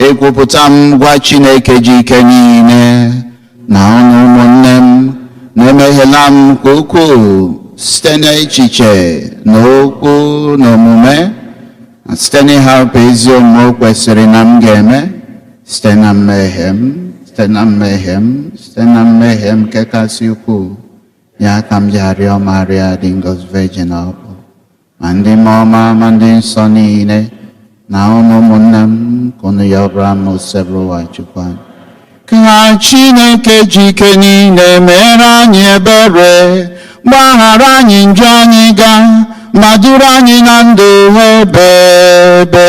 Ekwupụta m gwa Chineke ji ike niile na unu ụmụnne m na-emehiela m nke ukwuu site n'echiche na okwu na omume, na site n'ịhapụ ezi omume o kwesịrị na m ga-eme, site na mmehie m, site na mmehie m, site na mmehie m nke kasị ukwuu. Ya ka m ji arịọ Maria dị ngọzi Virgin ọ bụ, ma ndị mmụọ ọma ma ndị nsọ niile, na unu ụmụnne m, ka unu yọbara m Osebụrụwa Chukwu anyị. Ka Chineke ji ike niile mere anyị ebere, gbaghara anyị njọ anyị ga, ma duru anyị na ndụ ebebe.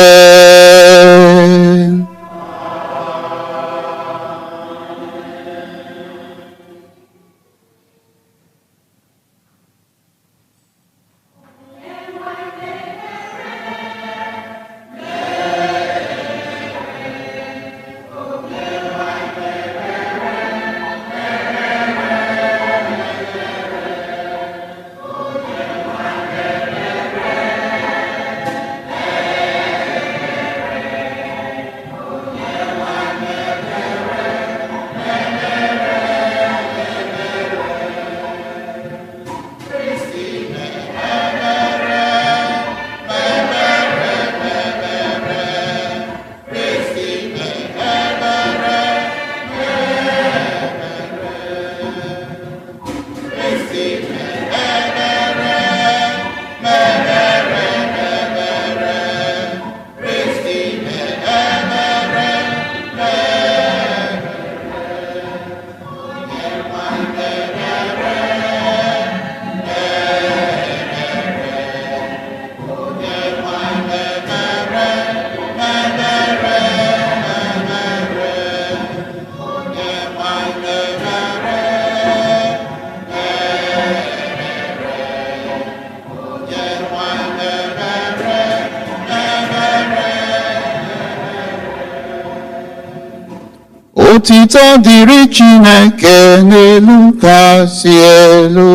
Otito dịrị Chineke n'elu kasị elu.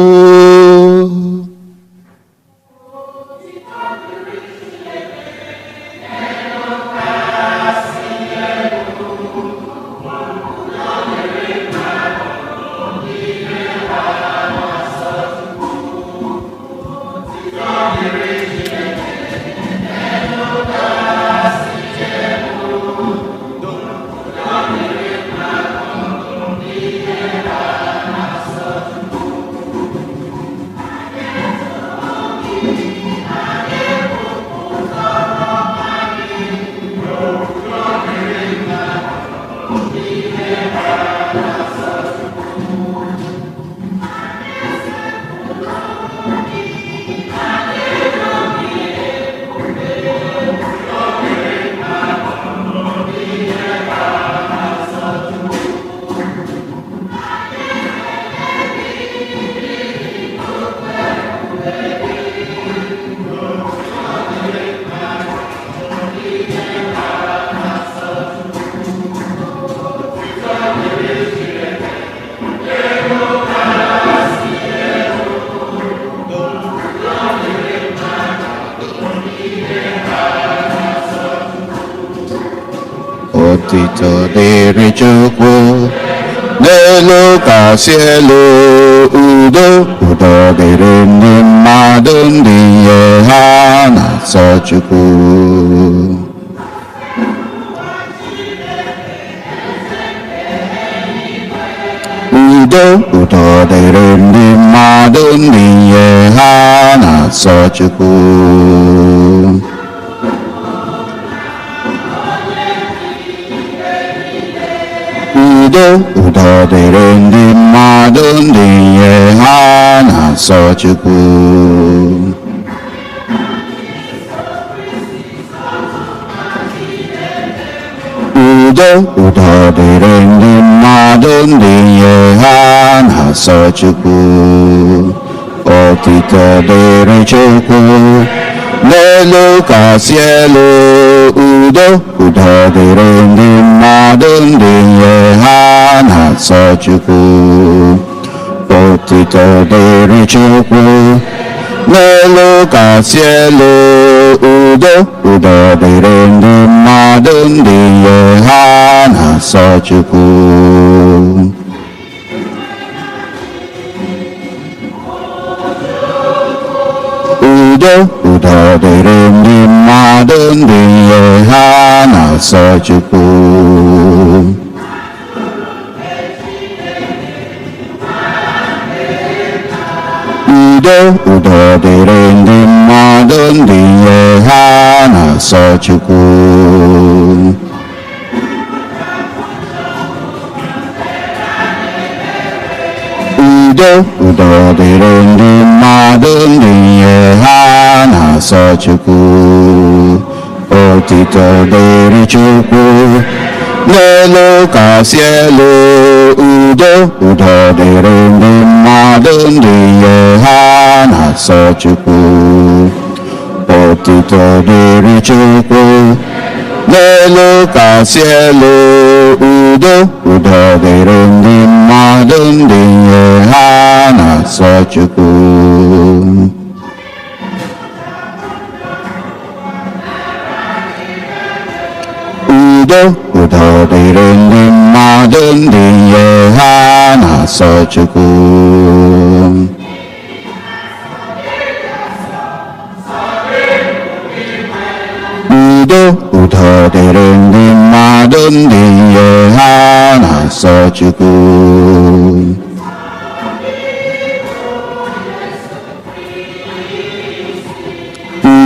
Otito dịrị Chukwu n'elu kasị elu, udo udo dịrị ndị mmadụ ndị ihe ha na-asọ Chukwu. Udo udo dịrị ndị mmadụ ndị ihe ha na-asọ Chukwu. Udo udo dịrị ndị mmadụ ndị ihe ha na-asọ Chukwu. Udo udo dịrị ndị mmadụ ndị ihe ha na-asọ Chukwu. Otito dịrị Chukwu n'elu kasị elu, udo udo dịrị ndị mmadụ ndị ihe ha na-asọ Chukwu. Otito dịrị Chukwu n'elu kasị elu, udo, udo dịrị ndị mmadụ ndị ihe ha na-asọ Chukwu. Udo, udo dịrị ndị mmadụ ndị ihe ha na-asọ Chukwu. Udo, udo dịrị ndị mmadụ ndị ihe ha na-asọ Chukwu. Udo, udo dịrị ndị mmadụ ndị ihe ha na-asọ Chukwu. Otito dịrị Chukwu n'elu kasị elu, udo, udo dịrị ndị mmadụ ndị ihe ha na-asọ Chukwu. Otito dịrị Chukwu n'elu kasị elu, udo, udo dịrị ndị mmadụ ndị ihe ha na-asọ Chukwu. Udo, udo dịrị ndị mmadụ ndị ihe ha na-asọ Chukwu. Udo, udo dịrị ndị mmadụ ndị ihe ha na-asọ Chukwu.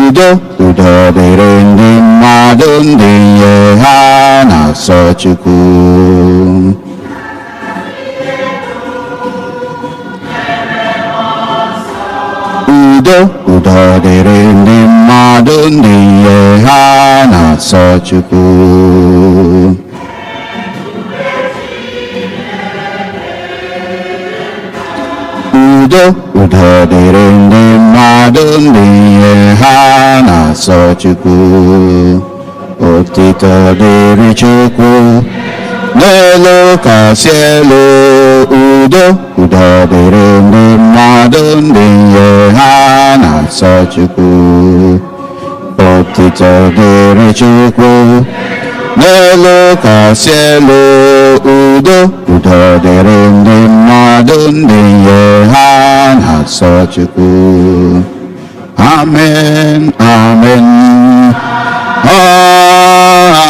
Udo, udo dịrị ndị mmadụ ndị ihe ha na-asọ Chukwu. Udo, udo dịrị ndị mmadụ ndị ihe ha na-asọ Chukwu. Udo, udo dịrị ndị mmadụ ndị ihe ha na-asọ Chukwu. Otito dịrị Chukwu n'elu kasị elu, udo, udo dịrị ndị mmadụ ndị ihe ha na-asọ Chukwu. Otito dịrị Chukwu n'elu kasị elu, udo, udo dịrị ndị mmadụ ndị ihe ha na-asọ Chukwu. Amen, amen.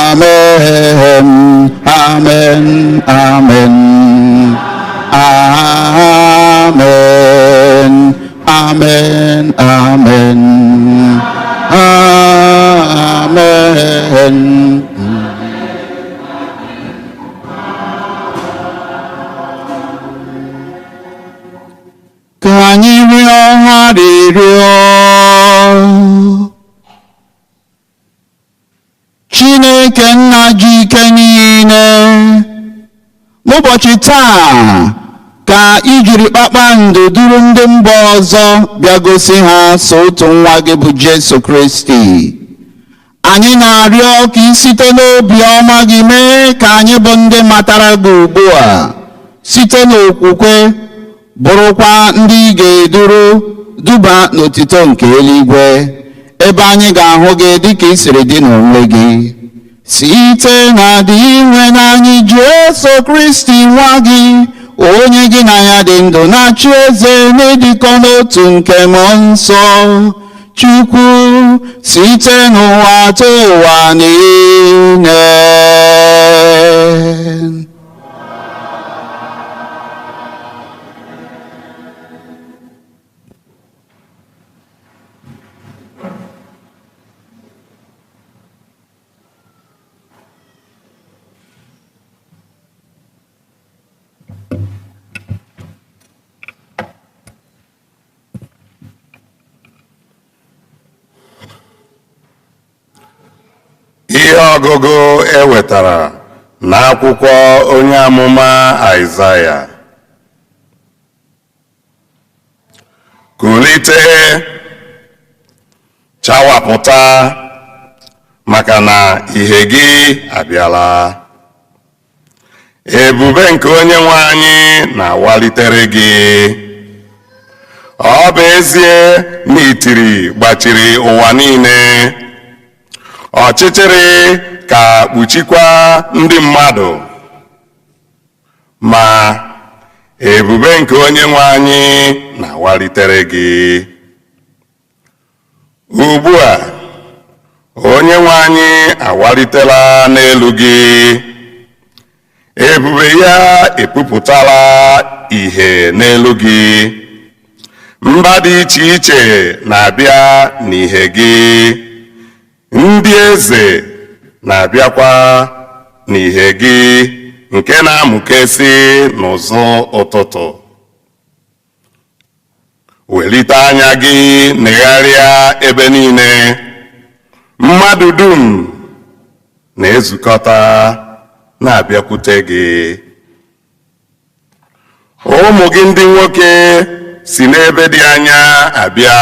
Amen, amen, amen. Amen, amen, amen. Amen. Ka anyị rịọ arịrịọ. Chineke nna ji ike niile, n'ụbọchị taa ka i jiri kpakpando duru ndị mba ọzọ bịa gosi ha so otu nwa gị bụ Jesu Kristi. Anyị na-arịọ ka ị site n'obi ọma gị mee ka anyị bụ ndị matara gị ugbu a site n'okwukwe, bụrụkwa ndị ị ga-eduru duba n'otito nke eluigwe, ebe anyị ga-ahụ gị dịka ị siri dị n'onwe gị, site na dị inwe n'anyị Jesu Kristi nwa gị, onye gị na ya dị ndụ na-achị eze n'ịdịkọ n'otu nke Mmụọ Nsọ Chukwu, site n'ụwa ta ụwa niile. Ihe ọgụgụ e wetara n'akwụkwọ onye amụma Aịzaya. Kulite, chawapụta, maka na ìhè gị abịala. Ebube nke onye nwe anyị na-awalitere gị. Ọ bụ ezie na itiri gbachiri ụwa niile, ọchịchịrị ka kpuchikwa ndị mmadụ, ma ebube nke onye nwe anyị na-awalitere gị. Ugbu a, onye nwe anyị awalitela n'elu gị, ebube ya epupụtala ìhè n'elu gị. Mba dị iche iche na-abịa n'ìhè gị, ndị eze na-abịakwa n'ìhè gị nke na-amụkesị n'ụzụ ụtụtụ. Welite anya gị negharịa ebe niile, mmadụ dum na-ezukọta na-abịakwute gị. Ụmụ gị ndị nwoke si n'ebe dị anya abịa,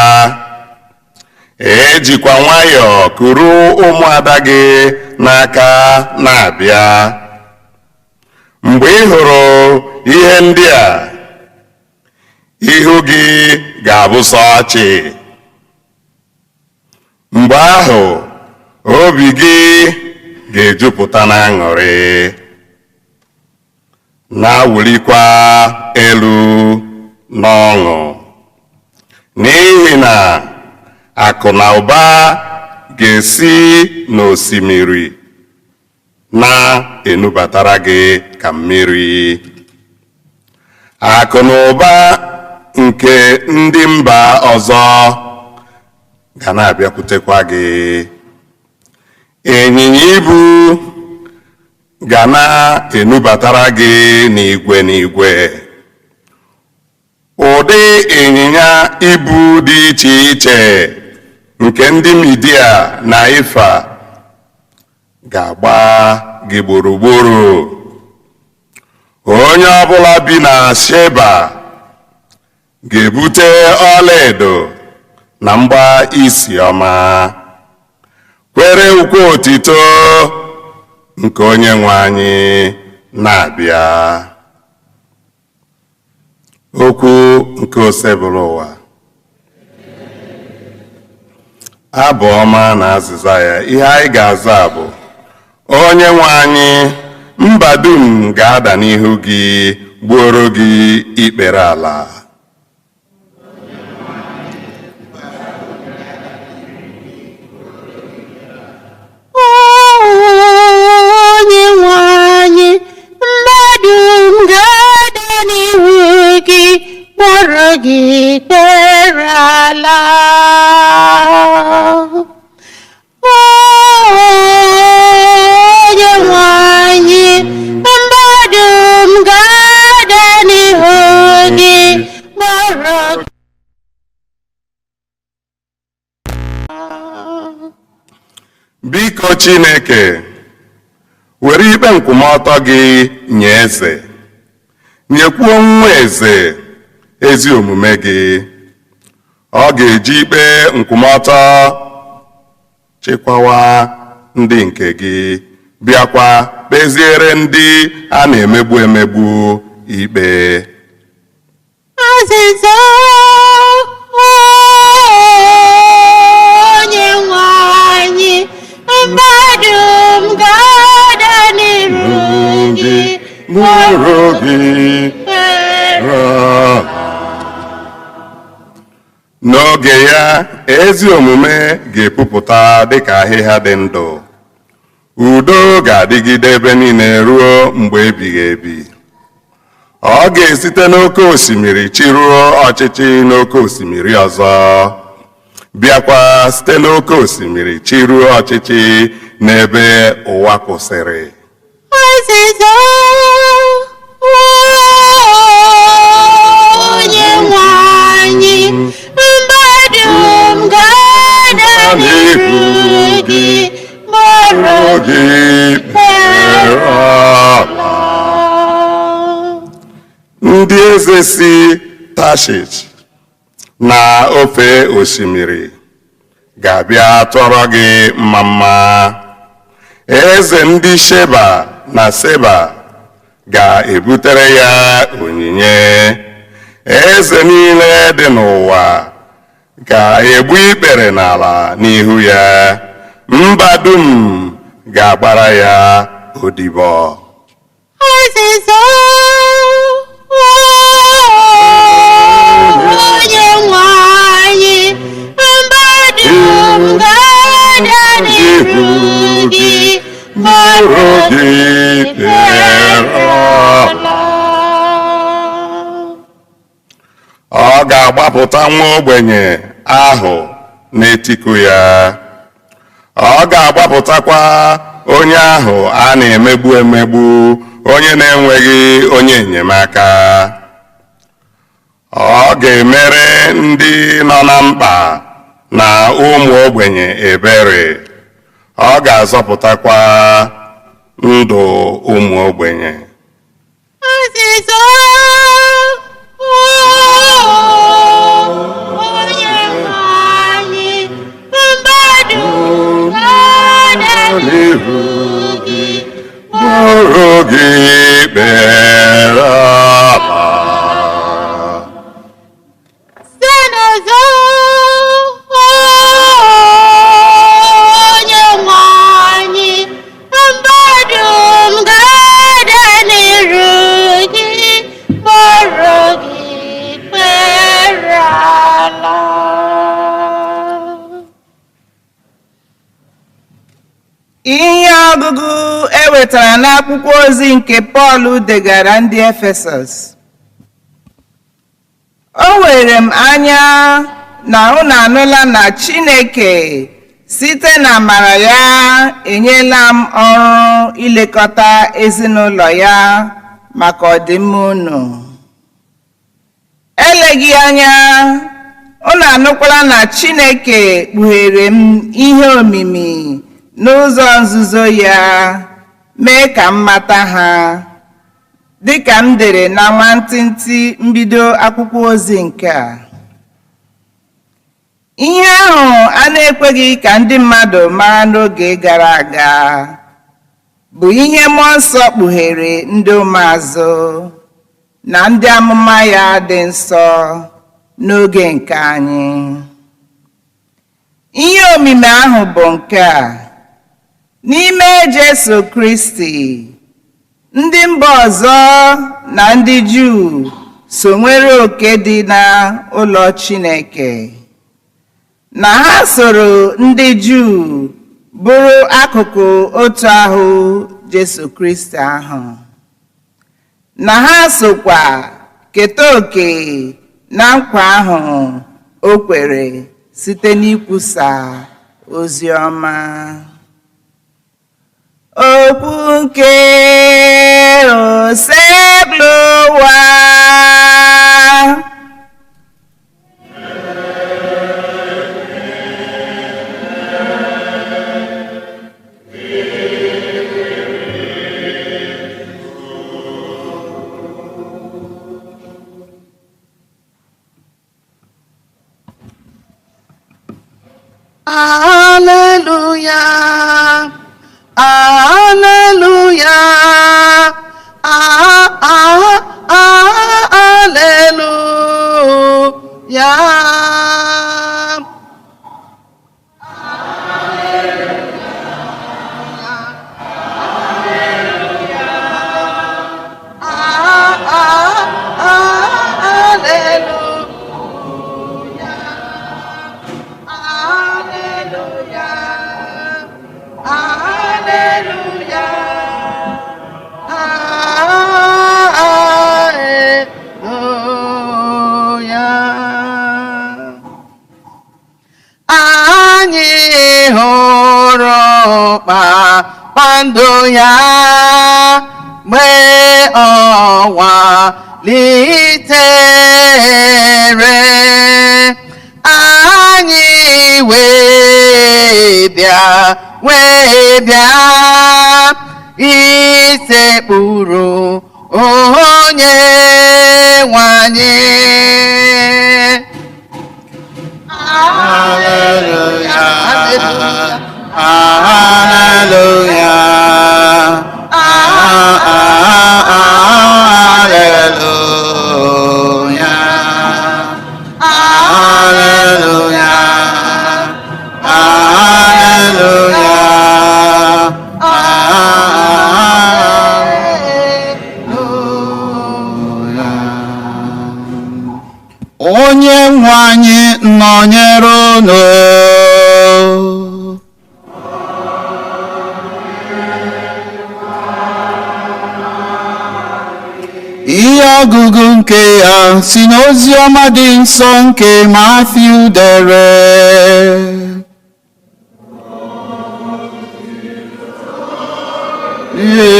ejikwa nwayọọ kuru ụmụada gị n'aka na-abịa. Mgbe ị hụrụ ihe ndị a, ihu gị ga-abụ sọ ọchị. Mgbe ahụ, obi gị ga-ejupụta n'aṅụrị, na-awụlikwa elu n'ọṅụ, n'ihi na akụ na ụba ga-esi n'osimiri na-enubatara gị ka mmiri. Akụ na ụba nke ndị mba ọzọ ga na-abịakwutekwa gị. Ịnyịnya ibu ga na-enubatara gị n'igwe n'igwe, ụdị ịnyịnya ibu dị iche iche nke ndị Midia na Ifa ga-agba gị gburugburu. Onye ọbụla bi na Sheba ga-ebute ọlaedo na mgba isi ọma, kwere ukwe otito nke onye nwe anyị na-abịa. Okwu nke Osebụrụwa. Abụ ọma na azịza ya. Ihe anyị ga-aza bụ: Onye nwe anyị, mba dum ga-ada n'ihu gị, gbuoro gị ikpere ala. Onye nwe anyị, mmadụ m ga-ada n'ihu gị, kpọrọ gị ikpere ala. Onye nwe anyị, mmadụ m ga-ada n'ihu gị, kpọrọ gị. Biko Chineke, were ikpe nkwụmọtọ gị nye eze, nyekwuo nwa eze ezi omume gị. Ọ ga-eji ikpe nkwụmọtọ chịkwawa ndị nke gị, bịakwa kpeziere ndị a na-emegbu emegbu ikpe. Azịza. Onye nwe anyị, mmadụ m ga-ada n'iru gị, Mụrụ gị. N'oge ya, ezi omume ga-epupụta dịka ahịhịa dị ndụ. Udo ga-adịgide ebe niile ruo mgbe ebighị ebi. Ọ ga-esite n'oké osimiri chịruo ọchịchị n'oké osimiri ọzọ, bịakwa site n'oké osimiri chịruo ọchịchị n'ebe ụwa kwụsịrị. Azịza. Onye nwe anyị, mmadụ m ga-ada n'iru gị, kpọrọ gị ikpere ala. Ndị eze si Tashish na ofe osimiri ga-abịa tụọrọ gị mma mma. Eze ndị Sheba na Seba ga-ebutere ya onyinye. Eze niile dị n'ụwa ga-egbu ikpere n'ala n'ihu ya. Mba dum ga-agbara ya odibo. Azịza, onye nwe anyị, mba dum ga-ada n'iru gị, bụrụ gị ikpere ala. Ọ ga-agbapụta nwa ogbenye ahụ na-etiku ya. Ọ ga-agbapụtakwa onye ahụ a na-emegbu emegbu, onye na-enweghị onye enyemaka. Ọ ga-emere ndị nọ na mkpa na ụmụ ogbenye ebere. Ọ ga-azọpụtakwa ndụ ụmụ ogbenye. Azịza, onye nwe anyị, mba dum ga-ada n'iru gị, Bụrụ gị ikpere ala. Site n'ọzọ, onye nwe anyị, mba dum ga-ada n'iru gị, bụrụ gị ikpere ala. Ihe ọgụgụ e wetara n'akwụkwọ ozi nke Pọl degara ndị Efesọs. O were m anya na unu anụla na Chineke site n'amara ya enyela m ọrụ ilekọta ezinụlọ ya maka ọdịmma unu. Eleghị anya unu anụkwala na Chineke kpughere m ihe omimi n'ụzọ nzuzo ya, mee ka m mata ha, dịka m dere na nwantịntị mbido akwụkwọ ozi nke a. Ihe ahụ a na-ekweghị ka ndị mmadụ mara n'oge gara aga bụ ihe Mmụọ Nsọ kpughere ndị ụmụazụ na ndị amụma ya dị nsọ n'oge nke anyị. Ihe omimi ahụ bụ nke a: n'ime Jesu Kristi, ndị mba ọzọ na ndị Juu so nwere oke dị na ụlọ Chineke, na ha soro ndị Juu bụrụ akụkụ otu ahụ Jesu Kristi ahụ, na ha sokwa keta oke na nkwa ahụ o kwere site n'ikwusa ozi ọma. Okwu nke Osebụlụwa. Hallelujah. Hallelujah. Ah, ah, ah, hallelujah. Ah, ah, ah, hallelujah. Hallelujah. Hallelujah. Hallelujah. Anyị hụrụ kpakpando ya mgbe ọnwa litere, anyị wee bịa, wee bịa isekpuru onye nwe anyị. Hallelujah. Hallelujah. Hallelujah. Onye nwe anyị nọnyere unu. Ihe ọgụgụ nke ya si n'ozi ọma dị nsọ nke Mathew dere.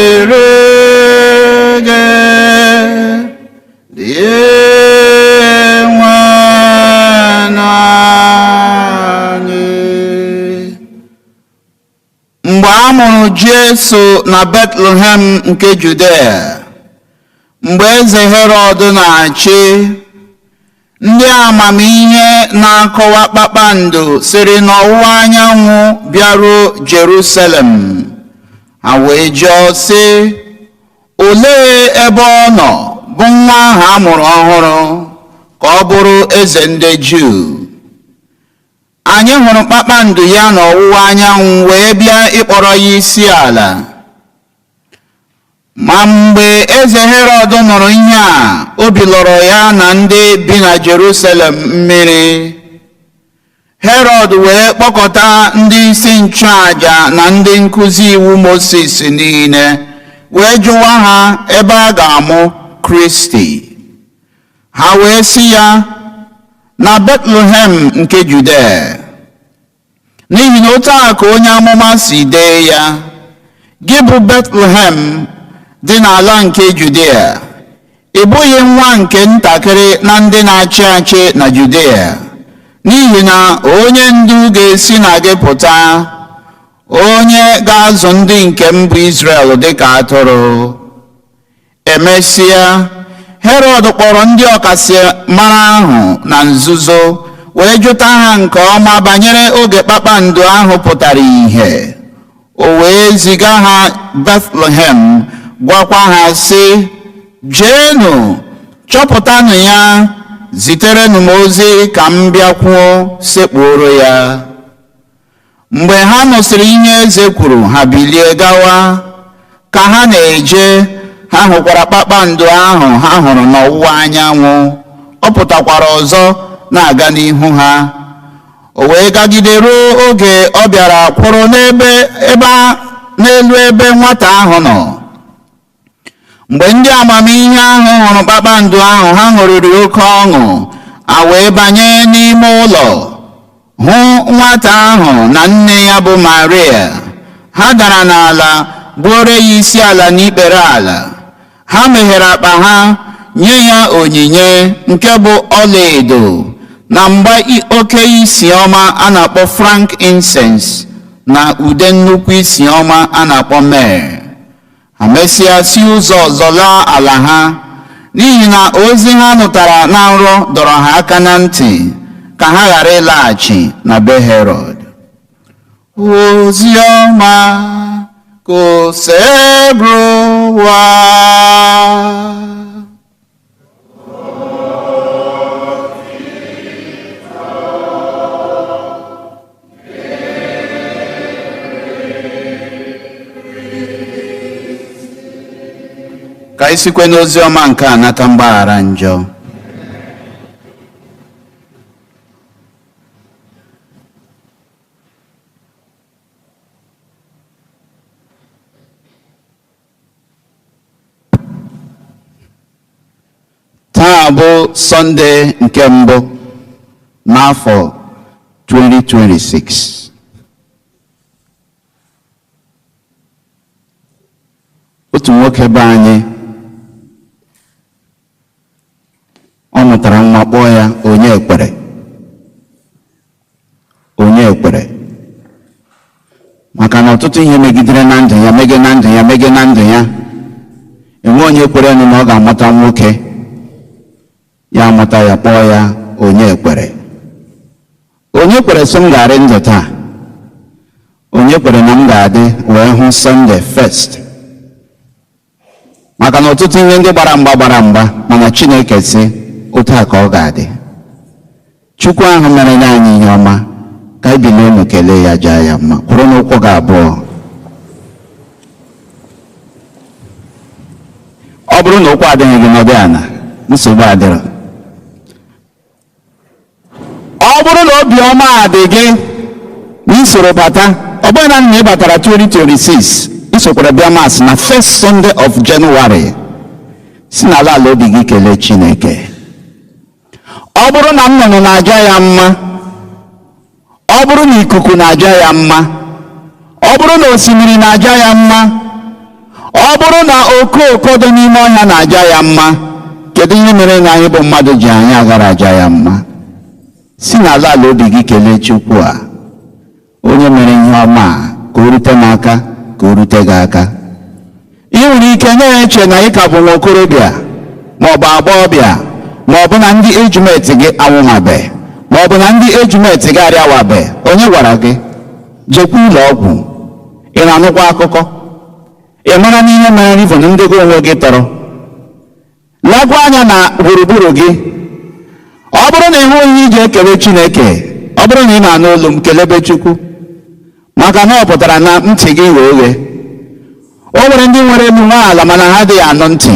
Ire gị dị nwe anyị. Mgbe a mụrụ Jesu na Bethlehem nke Judea, mgbe eze Herọd na-achị, ndị amamihe na-akọwa kpakpando siri n'ọwụwa anyanwụ bịaruo Jerusalem. Ha wee jụọ sị, olee ebe ọ nọ bụ nwa ahụ a mụrụ ọhụrụ ka ọ bụrụ eze ndị Juu? Anyị hụrụ kpakpando ya n'ọwụwa anyanwụ wee bịa ịkpọrọ ya isi ala. Ma mgbe eze Herọd nụrụ ihe a, obi lọrọ ya na ndị bi na Jerusalem mmiri. Herọd wee kpọkọta ndị isi nchụaja na ndị nkụzi iwu Mosis niile, wee jụwa ha ebe a ga-amụ Kristi. Ha wee sị ya, na Bethlehem nke Judea. N'ihi na otu a ka onye amụma si dee ya, gị bụ Bethlehem dị n'ala nke Judea, ị bụghị nwa nke ntakịrị na ndị na-achị achị na Judea, n'ihi na onye ndu ga-esi na gị pụta, onye ga-azụ ndị nke m bụ Izrel dịka atụrụ. Emesịa, Herọd kpọrọ ndị ọkasị mara ahụ na nzuzo wee jụta ha nke ọma banyere oge kpakpando ahụ pụtara ìhè. O wee ziga ha Bethlehem, gwakwa ha sị, jeenụ chọpụtanụ ya, ziterenụ m ozi ka m bịakwuo sekpuoro ya. Mgbe ha nụsịrị ihe eze kwuru, ha bilie gawa. Ka ha na-eje, ha hụkwara kpakpando ahụ ha hụrụ n'ọwụwa anyanwụ. Ọ pụtakwara ọzọ na-aga n'ihu ha. O wee gagide ruo oge ọ bịara kwụrụ n'ebe ebe n'elu ebe nwata ahụ nọ. Mgbe ndị amamihe ahụ hụrụ kpakpando ahụ, ha ṅụrịrị oke ọṅụ. A wee banye n'ime ụlọ hụ nwata ahụ na nne ya bụ Maria. Ha dara n'ala gbuoro ya isi ala n'ikpere ala. Ha meghere akpa ha nye ya onyinye nke bụ ọlaedo na mgba oke isi ọma a na-akpọ frankincense na ude nnukwu isi ọma a na-akpọ myrrh. Ha mesịa si ụzọ ọzọ laa ala ha, n'ihi na ozi ha nụtara na nrọ dọrọ ha aka na ntị ka ha ghara ịlaghachi na be Herọd. Ozi ọma ka Osebụrụwa. Ka anyị sikwe n'ozi ọma nke a nata mgbaghara njọ. Taa bụ Sọnde nke mbụ n'afọ 2026. Otu nwoke be anyị, ọ mụtara nwa kpọọ ya onye ekpere. Onye ekpere. Maka na ọtụtụ ihe megidere na ndụ ya, mege na ndụ ya, mege na ndụ ya. Enwe onye kwerenụ na ọ ga-amụta nwoke. Ya amụta ya kpọọ ya onye ekpere. Onye kwere sị m ga-arị ndụ taa. Onye kwere na m ga-adị wee hụ Sunday first. Maka na ọtụtụ ihe ndị gbara mgba gbara mgba, mana Chineke sị otu a ka ọ ga-adị. Chukwu ahụ mere na anyị ihe ọma, ka anyị bilie unu kelee ya, jaa ya mma. Kwụrụ n'ụkwụ gị abụọ. Ọ bụrụ na ụkwụ adịghị gị, nọdụ ala, nsogbu adịrọ. Obiọma dị gị na isoro bata. Ọ bụghị na ị batara 2026, isokwara bịa Mass na first Sunday of January. Si n'ala ala obi gị kelee Chineke. Ọ bụrụ na nnụnụ na-aja ya mma, ọ bụrụ na ikuku na-aja ya mma, ọ bụrụ na osimiri na-aja ya mma, ọ bụrụ na okooko dị n'ime ọhịa na-aja ya mma, kedu ihe mere na anyị bụ mmadụ ji anyị agara aja ya mma? Si n'ala ala obi gị kelee Chukwu a, onye mere ihe ọma a ka o rute m aka, ka o rute gị aka. Ị nwere ike na-eche na ị ka bụ nwa okorobịa ma ọ bụ agbọghọbịa, ma ọ bụ na ndị age mate gị anwụmabe, ma ọ bụ na ndị age mate gị arịawabe. Onye gwara gị? Jekwa ụlọ ọgwụ. Ị na-anụkwa akụkọ, ị mara n'ihe mere even ndị gị onwe gị tọrọ. Lekwa anya na gburugburu gị. Ọ bụrụ na ị hụghị ihe iji ekele Chineke, ọ bụrụ na ị na-anụ olu m, kelebe Chukwu, maka na ọ pụtara na ntị gị ghee oghe. O nwere ndị nwere elu nwe ala mana ha adịghị anụ ntị.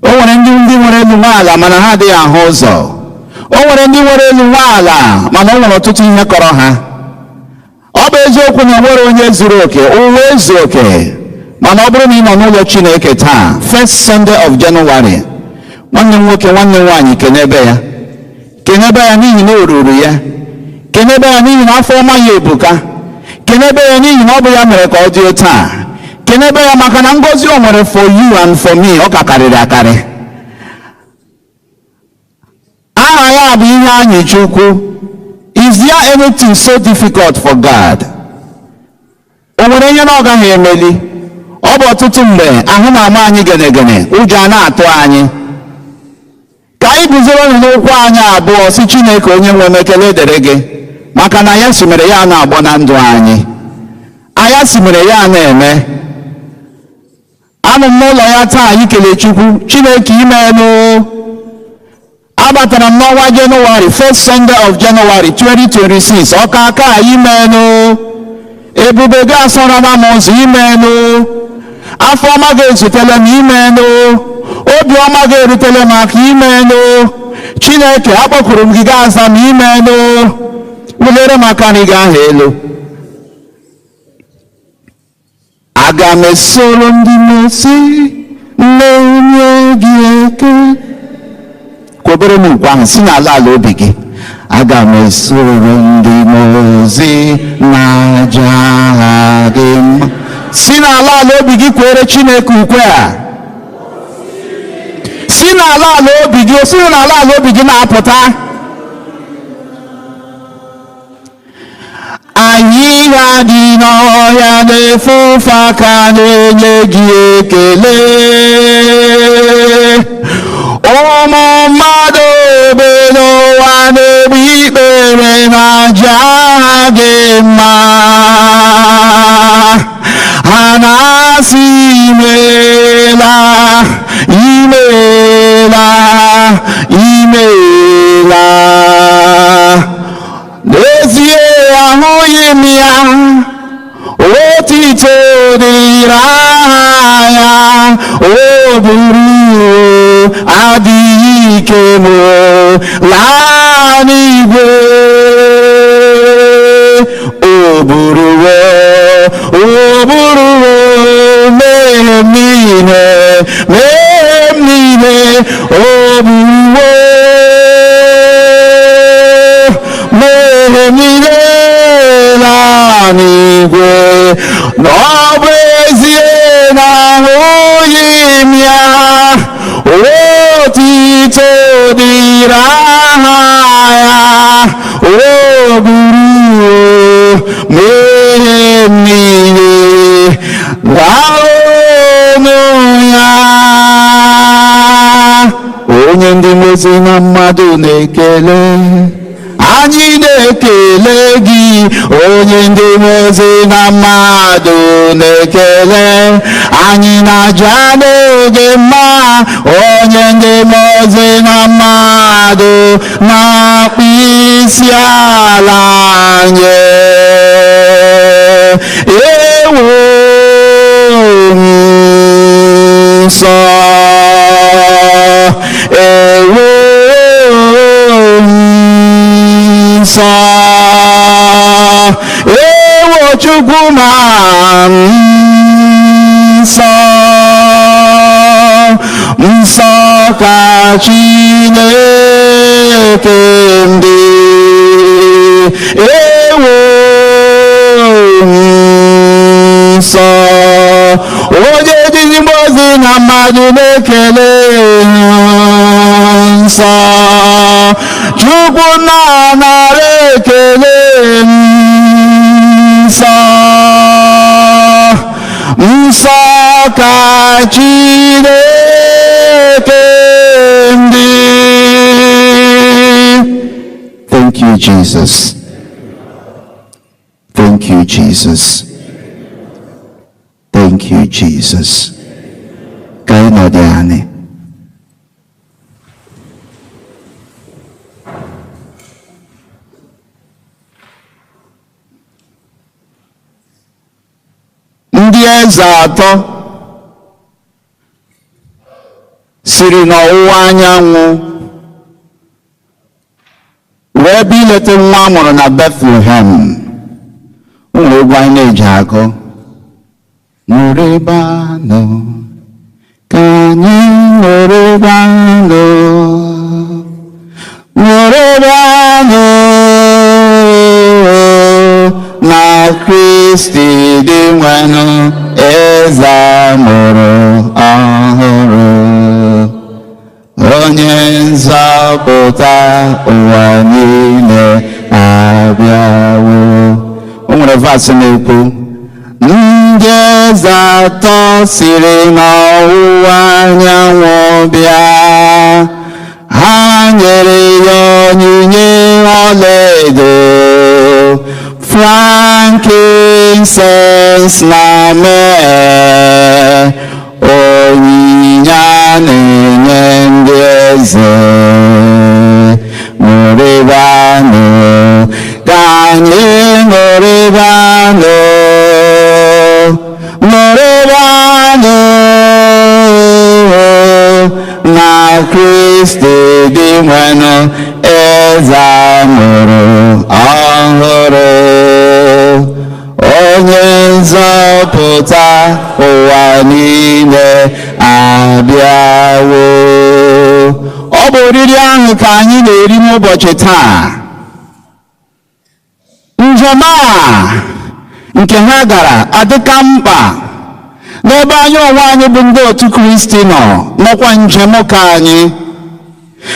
O nwere ndị nwere elu nwe ala mana ha adịghị ahụ ụzọ. O nwere ndị nwere elu nwe ala mana o nwere ọtụtụ ihe kọrọ ha. Ọ bụ eziokwu na nwere onye zuru oke, ụwa ezu oke, mana ọ bụrụ na ị nọ n'ụlọ Chineke taa, first Sunday of January, nwanne m nwoke, nwanne m nwaanyị, kenebe ya, kenebe ya n'ihi na o ruru ya. Kenebe ya n'ihi na afọ ọma ya ebuka. Kenebe ya n'ihi na ọ bụ ya mere ka ọ dị taa. Kenebe ya maka na ngọzi o nwere for you and for me, ọ ka karịrị akarị. Aha ya bụ ihe anyị Chukwu. Is there anything so difficult for God? O nwere ihe na ọ gaghị emeli? Ọ bụ ọtụtụ mgbe ahụ na-ama anyị genegene, ụjọ a na-atụ anyị. Ka anyị guzoro n'ụkwụ anyị abụọ, si Chineke onye nwe m, ekele dịrị gị, maka na ya si mere ya na-agbọ na ndụ anyị, anya si mere ya na-eme. Anụ m n'ụlọ ya taa ikele Chukwu. Chineke, imeelu. Abatara m n'ọnwa Jenụwarị, first Sunday of January 2026. Ọka aka, imeelu. Ebube gị asọrọla m ụzọ, imeelu. Afọ ọma gị ezutela m, imeelu. Obi ọma gị erutela m aka, imeelu. Chineke, akpọkuru m gị, gaa aza m, imeelu. Wulere m aka nri gị ahụ elu. Aga m esoro ndị mesi na-enye gị eke. Kwobere m nkwa ahụ si n'ala ala obi gị. Aga m esoro ndị mozi na-aja aha gị mma. Si n'ala ala obi gị kwere Chineke ukwe a. Si n'ala ala obi gị, o si n'ala ala obi gị na-apụta. Anyị ga-adị n'ọhịa na-efe ofe aka na-enye gị ekele. Ụmụ mmadụ bi n'ụwa na-egbu ikpere na-aja aha gị mma. Ha na-asị imeela, imeela, imeela. N'ezie ahụghị m ya, otito dịrị aha ya, o buru adịghị ike m laa n'igwe. O buruwo, o buruwo mmehie m niile, mmehie m niile, o buruwo mmehie m niile laa n'igwe. Na ọ bụ ezie na ahụghị m ya, otito dịrị aha ya, o buruwo mmehie m niile laa ya. Onye ndị mmezi na mmadụ na-ekele, anyị na-ekele gị. Onye ndị mmezi na mmadụ na-ekele, anyị na-aja n'oge mma. Onye ndị mmezi na mmadụ na-akpụ isi ala nye. Ewo nsọ, ewo nsọ. Ewo, Chukwu ma nsọ, nsọ ka Chineke ndị. Ewo, nsọ, onye dị ozi na mmadụ na-ekele. Nsọ, Chukwu na-anara ekele. Nsọ, nsọ ka Chineke ndị. Thank you, Jesus. Thank you, Jesus. Thank you, Jesus. Ka anyị nọdụ anị. Ndị eze atọ siri n'ọwụwa anyanwụ wee bịa ileta nwa a mụrụ na Bethlehem. O nwere egwu anyị na-eji agụ: "Ṅụrịbanụ, ka anyị ṅụrịbanụ, ṅụrịbanụ na Kristi dị nwenụ, eze a mụrụ ọhụrụ, onye nzọpụta ụwa niile abịawo." O nwere verse na-ekwu, "Ndị eze atọ siri n'ọwụwa anyanwụ bịa, ha nyere ya onyinye ọlaedo, frankincense na myrrh, onyinye a na-enye ndị eze. Ṅụrịbanụ, ka anyị ṅụrịbanụ, ṅụrịbanụ na Kristi dị nwenụ, eze a mụrụ ọhụrụ, onye nzọpụta ụwa niile abịawo." Ọ bụ oriri ahụ ka anyị na-eri n'ụbọchị taa. Njem a nke ha gara adịka mkpa n'ebe anyị onwe anyị bụ ndị otu Kristi nọ, nọkwa njem ka anyị,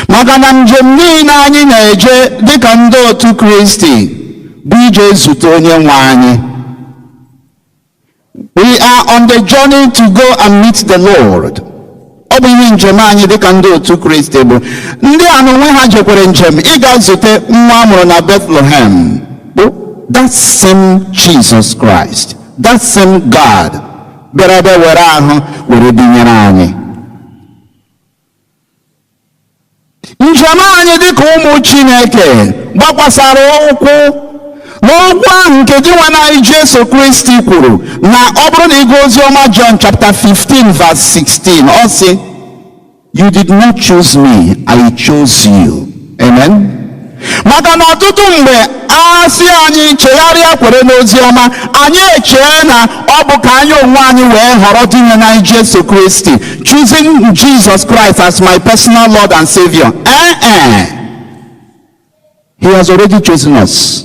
maka na njem niile anyị na-eje dịka ndị otu Kristi bụ ije zute onye nwe anyị. We are on the journey to go and meet the Lord. Ọ bụ ihe njem anyị dịka ndị otu Kristi bụ. Ndị a na onwe ha jekwere njem ịga zute nwa a mụrụ na Bethlehem, bụ that same Jesus Christ, that same God bịara bịa were ahụ were binyere anyị. Njem anyị dịka ụmụ Chineke gbakwasara ụkwụ n'okwu ahụ nke Dinwenụ anyị Jesu Kristi kwuru, na ọ bụrụ na ịgụ oziọma John chapter 15 verse 16, ọ sị, "You did not choose me, I chose you." Amen. Maka na ọtụtụ mgbe a sị anyị chegharịa, kwere n'ozi ọma, anyị echee na ọ bụ ka anyị onwe anyị wee họrọ Dinwenụ anyị Jesu Kristi, choosing Jesus Christ as my personal Lord and Savior. Eh eh. He has already chosen us.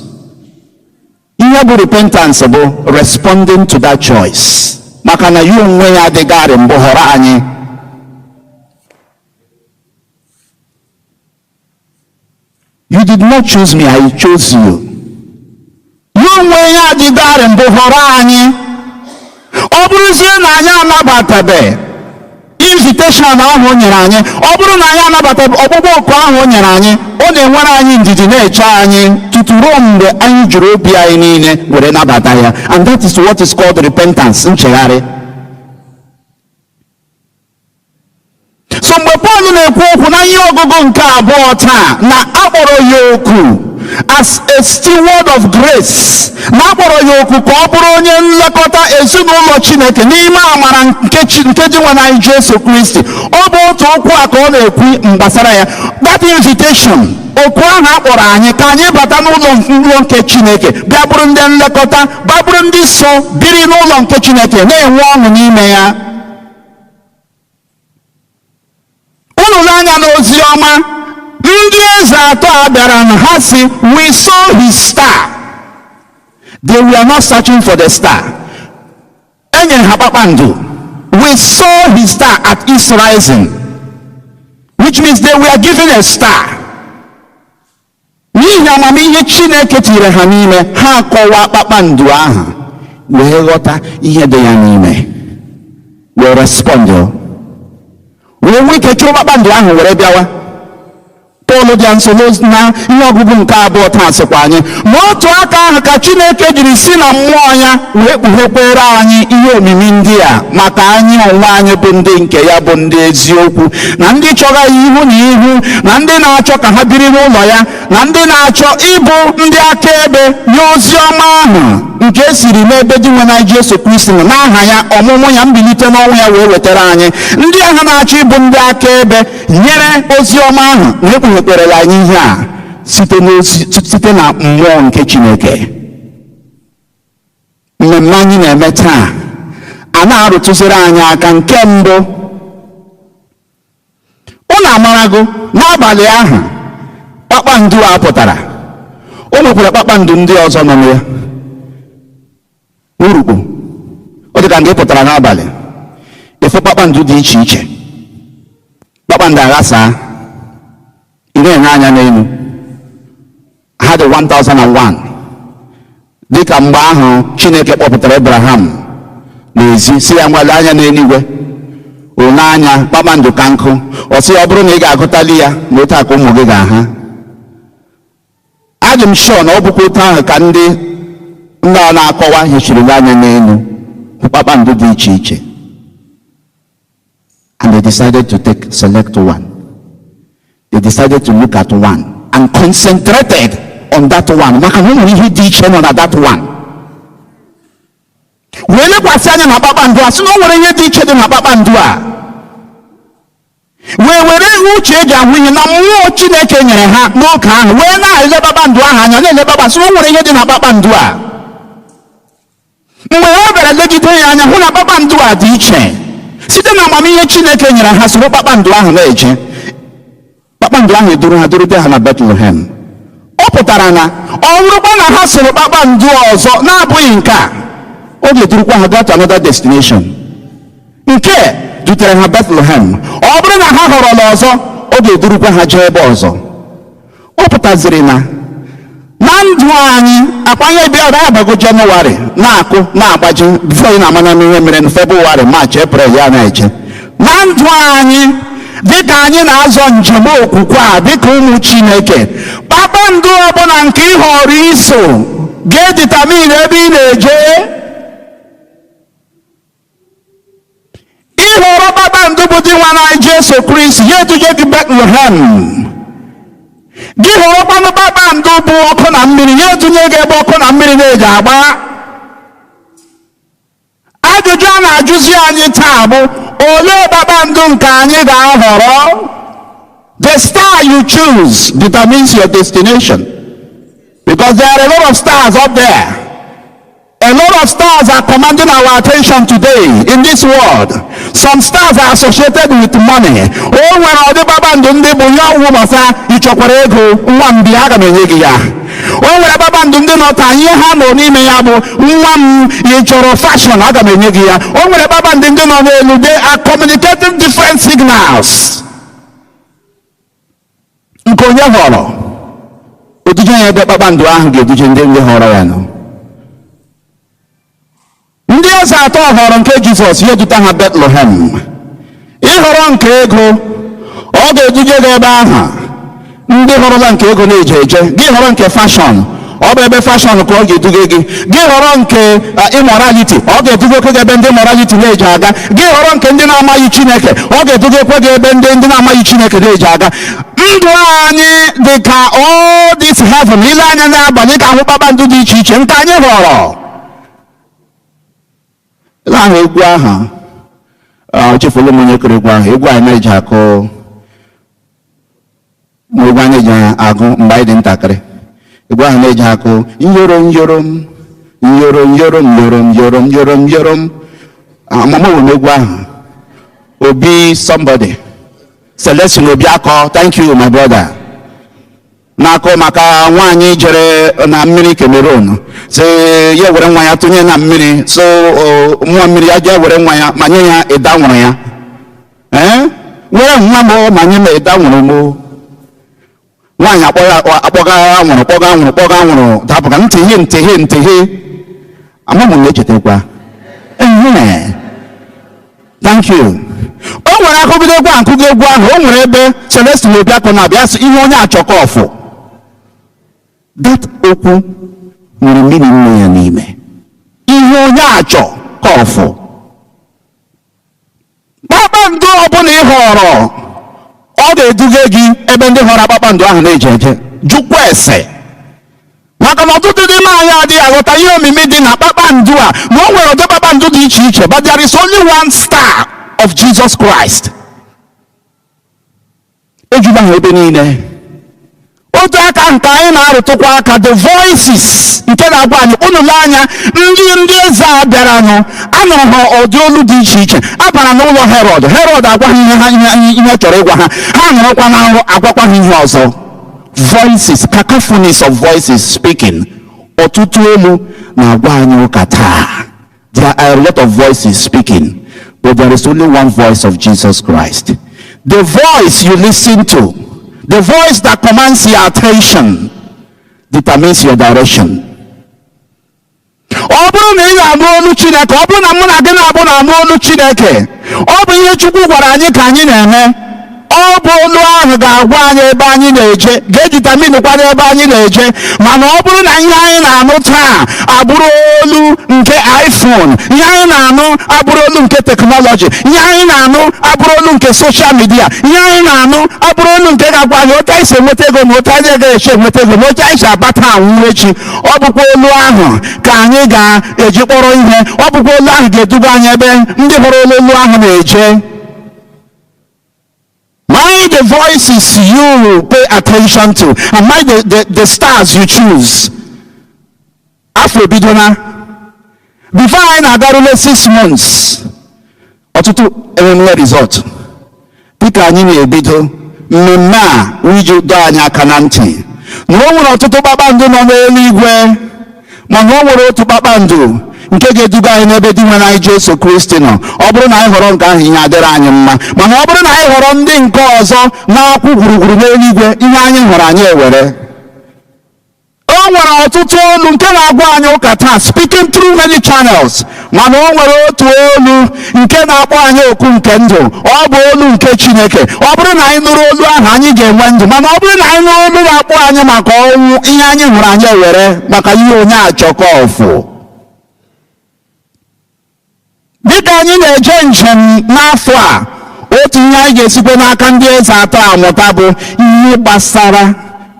Ihe bụ repentance bụ responding to that choice. Maka na ya onwe ya adịgarị mbụ họrọ anyị. "You did not choose me, I chose you." Ya onwe ya adịgarị mbụ họrọ anyị. Ọ bụrụzie na anyị anabatabe invitation ahụ o nyere anyị, ọ bụrụ na anyị anabatabe ọkpụkpọ oku ahụ o nyere anyị, ọ na-enwere anyị ndidi, na-eche anyị tutu ruo mgbe anyị jiri obi anyị niile were nabata ya. And that is what is called repentance, nchegharị. So mgbe Pọl na-ekwu okwu na ihe ọgụgụ nke abụọ taa, na akpọrọ ya oku As a steward of grace, na akpọrọ ya oku ka ọ bụrụ onye nlekọta ezinụlọ Chineke n'ime amara nke dị nwe anyị Jesu Kristi. Ọ bụ otu okwu a ka ọ na-ekwu gbasara ya, that invitation, oku ahụ a kpọrọ anyị ka anyị bata n'ụlọ ụlọ nke Chineke, bịa bụrụ ndị nlekọta, bịa bụrụ ndị so biri n'ụlọ nke Chineke, na-enwe ọṅụ n'ime ya. Unu lee anya n'ozi ọma, ndị eze atọ a bịara na ha si, "We saw his star." They were not searching for the star. E nyere ha kpakpando. "We saw his star at its rising," which means they were given a star. N'ihi amamihe Chineke tinyere ha n'ime ha, akọwa kpakpando ahụ wee ghọta ihe dị ya n'ime, wee respond, wee nwee ike chụrụ kpakpando ahụ were bịawa. Pọl dị nso na ihe ọgụgụ nke abụọ taa sịkwa anyị ma otu aka ahụ ka Chineke jiri si na mmụọ ya wee kpughekwere anyị ihe omimi ndị a maka anyị onwe anyị bụ ndị nke ya, bụ ndị eziokwu, na ndị chọrọ ya ihu na ihu, na ndị na-achọ ka ha biri n'ụlọ ya, na ndị na-achọ ịbụ ndị akaebe nye ozi ọma ahụ nke esiri n'ebe dị nwe na Jesu Kristi nọ n'aha ya, ọmụmụ ya, mbilite n'ọnwụ ya wee wetara anyị. Ndị ahụ na-achọ ịbụ ndị akaebe nyere ozi ọma ahụ na ekpughekwere anyị ihe a site n'ozi, site na mmụọ nke Chineke. Mmemme anyị na-eme taa a na-arụtụziri anyị aka. Nke mbụ, unu amarago n'abalị ahụ kpakpando a pụtara, o nwekwara kpakpando ndị ọzọ nọ na ya urukpu. Ọ dị ka nke pụtara n'abalị efu kpakpando dị iche iche, kpakpando aghasaa, ị na-enye anya n'elu, ha dị 1001, dịka mgbe ahụ Chineke kpọpụtara Abraham n'ezi, si ya nwale anya n'eluigwe, one anya kpakpando ka nkụ. Ọ sị ya, ọ bụrụ na ị ga-agụtali ya na otu a ka ụmụ gị ga-aha. Adị m sure na ọ bụkwa otu ahụ ka ndị a na-akọwa hechiri anya n'elu hụ kpakpando dị iche iche, and they decided to take select one. They decided to look at one and concentrated on that one, maka na o nwere ihe dị iche nọ na that one, wee lekwasị anya na kpakpando a, sị na o nwere ihe dị iche dị na kpakpando a, wee were uche eji ahụ ihe na mmụọ Chineke nyere ha n'oge ahụ wee na-ele kpakpando ahụ anya, na-ele kpakpando, sị na o nwere ihe dị na kpakpando a. Mgbe ha bịara legide ya anya, hụ na kpakpando a dị iche, site na amamihe Chineke nyere ha, soro kpakpando ahụ na-eje. Kpakpando ahụ eduru ha durute ha na Bethlehem. Ọ pụtara na ọ bụrụkwa na ha soro kpakpando ọzọ na-abụghị nke a, ọ ga-edurukwa ha gaa to another destination. Nke dutere ha Bethlehem. Ọ bụrụ na ha họrọla ọzọ, ọ ga-edurukwa ha jee ebe ọzọ. Ọ pụtaziri na ndụ anyị akwanye bịa abago Jenụwarị na-akụ na-agbaji, before ị na-ama na ihe mere na Febụwarị, Maachị, Eprel ya na-eje. Na ndụ anyị, dịka anyị na-azọ njem okwukwe a dịka ụmụ Chineke, kpakpando ọbụla nke ị họrọ iso ga-edetermine ebe ị na-eje. Ịhọrọ kpakpando bụ dị nwa na Jesu Kristi, ya eduje gị Bethlehem. Gị họrọkwanụ kpakpando bụ ọkụ na mmiri, ya edunye gị ebe ọkụ na mmiri na-eji agba. Ajụjụ a na-ajụzi anyị taa bụ, olee kpakpando nke anyị ga-ahọrọ? The star you choose determines your destination, because there are a lot of stars up there. A lot of stars are commanding our attention today in this world. Some stars are associated with money. O nwere ọdị kpakpando ndị bụ ya ọgwụ gbasa ịchọkwara ego, nwa m bịa, aga m enye gị ya. O nwere kpakpando ndị nọ taa, ihe ha nọ n'ime ya bụ, nwa m, ị chọrọ fashion, aga m enye gị ya. O nwere kpakpando ndị nọ n'elu, they are communicating different signals. Nke onye họrọ oduje ya ebe kpakpando ahụ ga-eduje ndị họrọ ya nọ. Ndị eze atọ họrọ nke Jizọs, ya eduta ha Bethlehem. Ịhọrọ nke ego, ọ ga-eduje gị ebe ahụ ndị họrọla nke ego na-eje eje. Gị họrọ nke fashion, Ọ bụ ebe fashion ka ọ ga-eduga gị. Gị họrọ nke immorality, ọ ga-edugakwa gị ebe ndị morality na-eji aga. Gị họrọ nke ndị na-amaghị Chineke, ọ ga-edugakwa gị ebe ndị na-amaghị Chineke na-eji aga. Ndụ anyị dị ka all this heaven. Ile anya n'abalị, ka ahụ kpakpando dị iche iche nke anyị họrọ. Ile ahụ egwu ahụ, echefula m onye kụrụ egwu ahụ. Egwu anyị na-eji akụ ma egwu anyị ji agụ mgbe anyị dị ntakịrị, egwu ahụ na-eji akụ nyoro nyorom nyoro nyorom nyorom nyorom nyorom nyorom. Amama m egwu ahụ, Obi somebody, Celestine Obiakọ. Thank you, my brother. Na-akọ maka nwaanyị jere na mmiri Cameroon, si ya were nwa ya tụnye na mmiri, so nwa mmiri ya jee were nwa ya ma nye ya ịda nwụrụ ya. Ee, were nwa m ma nye m ịda nwụrụ m. Nwaanyị akpọga anwụrụ, kpọga anwụrụ, kpọga anwụrụ, dapụga ntịhe ntịhe ntịhe. Ama m na-echetakwa. Ehe, thank you. O nwere akụgide egwu, akụgo egwu ahụ. O nwere ebe Celestine Obiakọ na-abịa sị ihe onye achọkọ ọfụ. That okwu nwere mmiri nne ya n'ime. Ihe onye achọ ka ọfụ. Kpakpando ọbụla ị họrọ, ọ ga-eduga gị ebe ndị họrọ kpakpando ahụ na-eje eje. Jụkwa ese, maka na ọtụtụ n'ime anyị adịghị aghọta ihe omimi dị na kpakpando a, na o nwere ụdị kpakpando dị iche iche, but there is only one star of Jesus Christ. Ejula ha ebe niile. Otu aka nke anyị na-arụtụkwa aka, the voices nke na-agwa anyị, unu lee anya, ndị eze a bịaranụ, anụrụ ha ụdị olu dị iche iche. A bara n'ụlọ Herọd, Herọd agwa ha ihe ha ihe ọ chọrọ ịgwa ha. Ha nọrọkwa na nrọ, agwakwa ha ihe ọzọ. Voices, cacophonies of voices speaking. Ọtụtụ olu na-agwa anyị ụka taa. There are a lot of voices speaking, but there is only one voice of Jesus Christ. The voice you listen to, the voice that commands your attention, determines your direction. Ọ bụrụ na ị na-anụ olu Chineke, ọ bụrụ na mụ na gị na-abụ na-anụ olu Chineke, ọ bụ ihe Chukwu gwara anyị ka anyị na-eme. Ọ bụ olu ahụ ga-agwa anyị ebe anyị na-eje, ga-edetermine kwa n'ebe anyị na-eje. Mana ọ bụrụ na ihe anyị na-anụ taa abụrụ olu nke iPhone, ihe anyị na-anụ abụrụ olu nke technology, ihe anyị na-anụ abụrụ olu nke social media, ihe anyị na-anụ abụrụ olu nke ga-agwa anyị otu anyị si enweta ego na otu anyị agaghị esi enweta ego na otu anyị si abata anwụ echi, ọ bụkwa olu ahụ ka anyị ga-eji kpọrọ ihe. Ọ bụkwa olu ahụ ga-eduga anyị ebe ndị hụrụ olu ahụ na-eje. Mind the voices you pay attention to and mind the stars you choose. Afọ ebidona. Before anyị na-agarule 6 months, ọtụtụ enwemwe result. Dịka anyị na-ebido mmemme a, iji dọọ anyị aka na ntị na o nwere ọtụtụ kpakpando nọ n'eluigwe, mana o nwere otu kpakpando nke ga-eduga anyị n'ebe dị nwere anyị Jesu Kristi nọ. Ọ bụrụ na anyị họrọ nke ahụ, ihe adịrị anyị mma, mana ọ bụrụ na anyị họrọ ndị nke ọzọ na-akwụ gburugburu n'eluigwe, ihe anyị hụrụ anyị ewere. O nwere ọtụtụ olu nke na-agwa anyị ụka taa, speaking through many channels, mana o nwere otu olu nke na-akpọ anyị oku nke ndụ. Ọ bụ olu nke Chineke. Ọ bụrụ na anyị nụrụ olu ahụ, anyị ga-enwe ndụ, mana ọ bụrụ na anyị nụrụ olu na-akpọ anyị maka ọnwụ, ihe anyị hụrụ anyị ewere, maka ihe onye achọkọ ọfụ. Dịka anyị na-eje njem n'afọ a, otu ihe anyị ga-esikwa n'aka ndị eze atọ amụta bụ ihe gbasara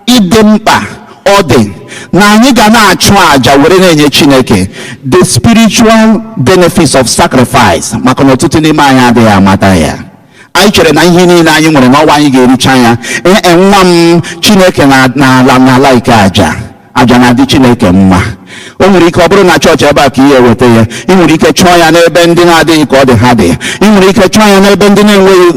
ịdị mkpa ọ dị na anyị ga na-achụ àjà were na-enye Chineke, the spiritual benefits of sacrifice, maka na ọtụtụ n'ime anyị adịghị amata ya. Anyị chere na ihe niile anyị nwere n'ọnwa anyị ga-ericha ya. Ee, nwa m, Chineke na n'ala n'ala ike àjà. Àjà na-adị Chineke mma. O nwere ike ọ bụrụ na chọọchị ebe a ka ị eweta ya. Ị nwere ike chọọ ya n'ebe ndị na-adịghị ka ọ dị ha dị. Ị nwere ike chọọ ya n'ebe ndị na-enweghị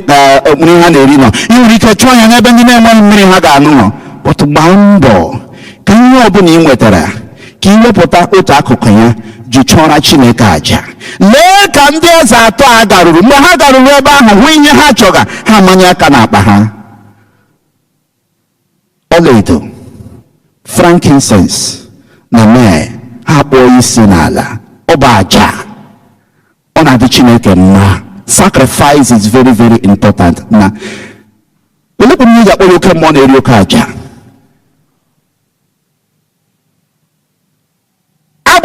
nri ha na-eri nọ. Ị nwere ike chọọ ya n'ebe ndị na-enweghị mmiri ha ga-aṅụ nọ. But gbaa mbọ ka ihe ọbụla ị nwetara, ka ị wepụta otu akụkụ ya ji chọọra Chineke àjà. Lee ka ndị eze atọ a garuru. Mgbe ha garuru ebe ahụ hụ ihe ha chọga, ha amanye aka n'akpa ha. Ọlaedo, frankincense na myrrh, ha kpọọ isi n'ala. Ọ bụ àjà. Ọ na-adị Chineke mma. Sacrifice is very, very important. Na olekwa ihe ị ga-akpọ ya oke mmụọ na-eri oke àjà.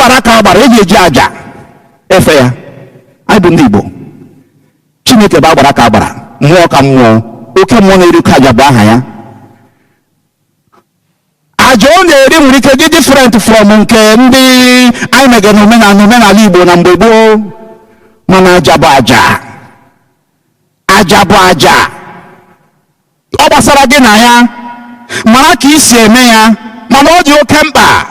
Agbara ka agbara, eji eji aja efe ya. Anyị bụ ndị Igbo. Chineke bụ agbara ka agbara, mmụọ ka mmụọ, oke mmụọ na-eri oke aja bụ aha ya. Aja ọ na-eri nwere ike dị different from nke ndị anyị megara n'omenala omenala Igbo na mgbe gboo, mana aja bụ aja, aja bụ aja. Ọ gbasara gị na ya, mara ka ị si eme ya, mana ọ dị oke mkpa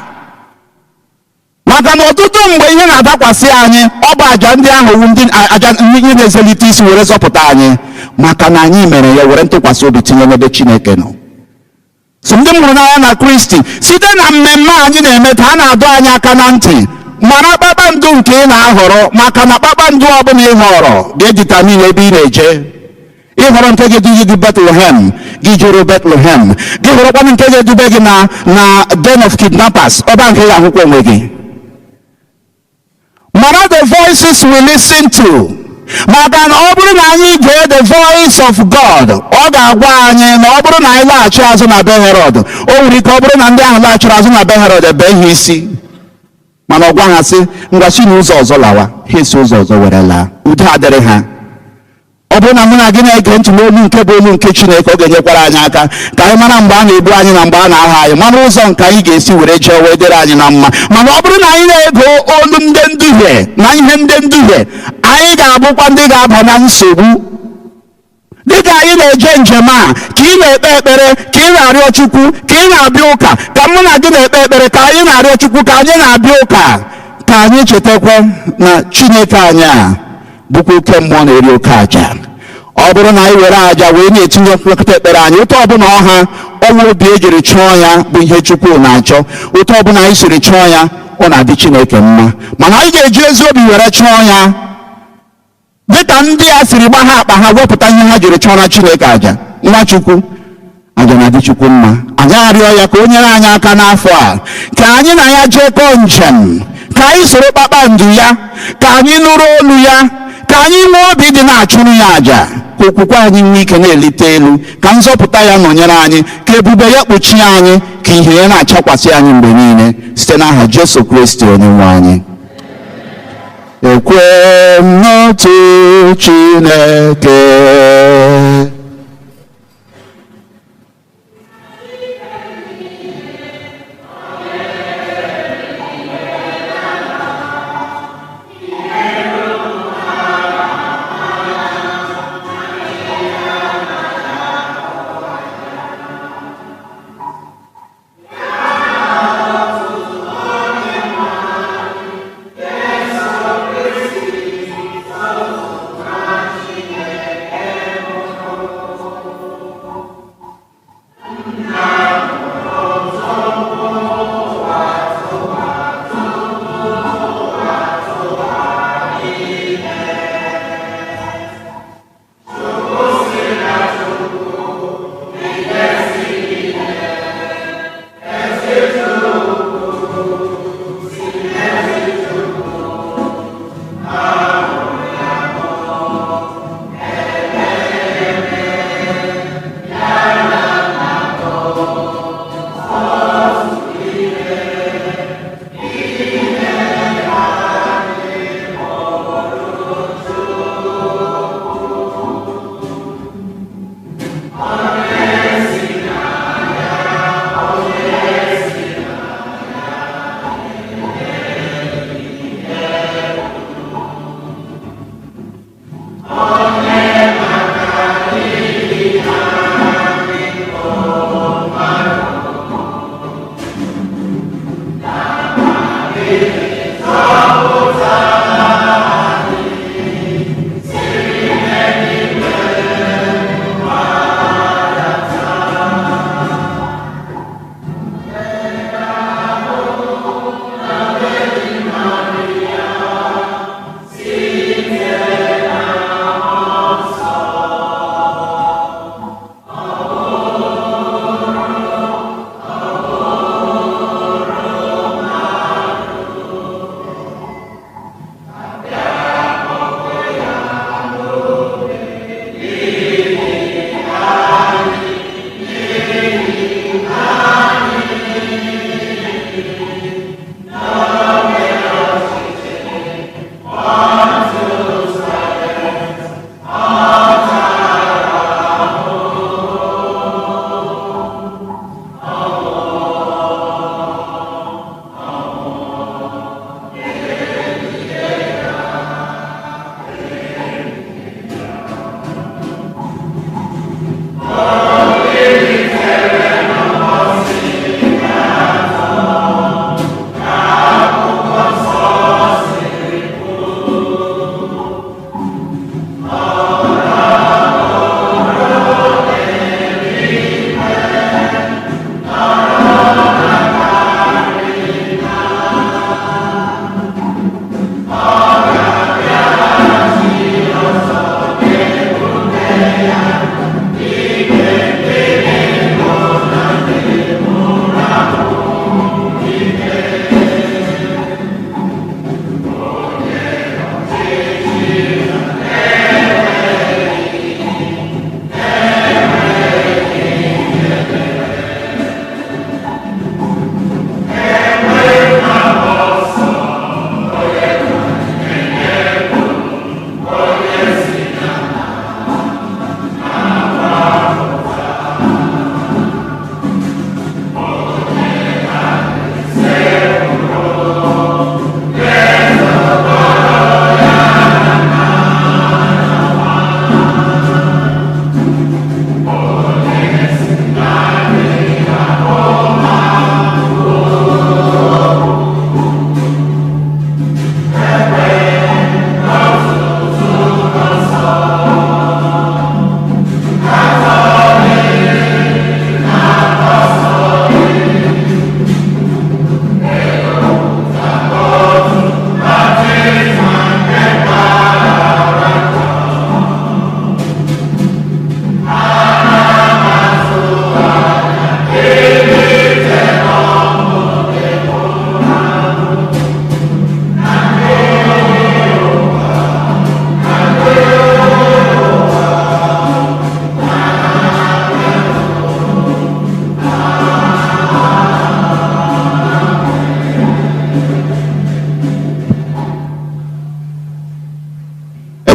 maka na ọtụtụ mgbe ihe na-adakwasị anyị, ọ bụ aja ndị ahụ wụ ndị aja ihe na-ezelite isi were zọpụta anyị, maka na anyị mere ya were ntụkwasị obi tinye n'ebe Chineke nọ. So ndị m hụrụ n'anya na Kristi, site na mmemme anyị na-eme ka a na-adọ anyị aka na ntị, mara kpakpando nke ị na-ahọrọ, maka na kpakpando ọbụla ị họrọ ga-edetermine ebe ị na-eje. Ịhọrọ nke ga-eduzi gị Bethlehem, gị jere Bethlehem. Gị họrọkwanụ nke ga-edube gị na den of kidnappers, ọba nke ga-ahụkwa onwe gị. Mara the voices we listen to, maka na ọ bụrụ na anyị gee the voice of God, ọ ga-agwa anyị na ọ bụrụ na anyị laghachi azụ na be Herọd, o nwere ike ọ bụrụ na ndị ahụ laghachiri azụ na be Herọd ebe ha isi, mana ọ gwa ha sị, ngwa, si n'ụzọ ọzọ lawa. Ha esi ụzọ ọzọ were laa, udo adịrị ha. Ọ bụrụ na mụ na gị na-ege ntị n'olu nke bụ olu nke Chineke, ọ ga-enyekwara anyị aka ka anyị mara mgbe a na-egbu anyị na mgbe a na-aha anyị, mara ụzọ nke anyị ga-esi were jee wee dịrị anyị na mma. Mana ọ bụrụ na anyị na-ege olu ndị nduhie na ihe ndị nduhie, anyị ga-abụkwa ndị ga-aba na nsogbu. Dịka anyị na-eje njem a, ka ị na-ekpe ekpere, ka ị na-arịọ Chukwu, ka ị na-abịa ụka, ka mụ na gị na-ekpe ekpere, ka anyị na-arịọ Chukwu, ka anyị na-abịa ụka, ka anyị chetakwa na Chineke anyị a bụkwa oke mmụọ na-eri oke aja. Ọ bụrụ na anyị were aja wee na-etinye nkwekọta ekpere anyị, ụtọ ọbụla ọha ọnwụ obi ejiri chụọ ya bụ ihe Chukwu na-achọ. Ụtọ ọbụla anyị siri chụọ ya, ọ na-adị Chineke mma, mana anyị ga-eji ezi obi were chụọ ya, dịka ndị a siri gba ha akpa ha wepụta ihe ha jiri chụọra Chineke aja. Nwa Chukwu, aja na-adị Chukwu mma. Anyị arịọ ya ka o nyere anyị aka n'afọ a, ka anyị na ya jekọọ njem, ka anyị soro kpakpando ya, ka anyị nụrụ olu ya, ka anyị nwee obi dị na-achụrụ ya aja, ka okwukwe anyị nwee ike na-elite elu, ka nzọpụta ya nọnyere anyị, ka ebube ya kpuchie anyị, ka ihe ya na-achakwasị anyị mgbe niile, site n'aha Jesu Kristi onye nwe anyị. Ekwe m n'otu Chineke,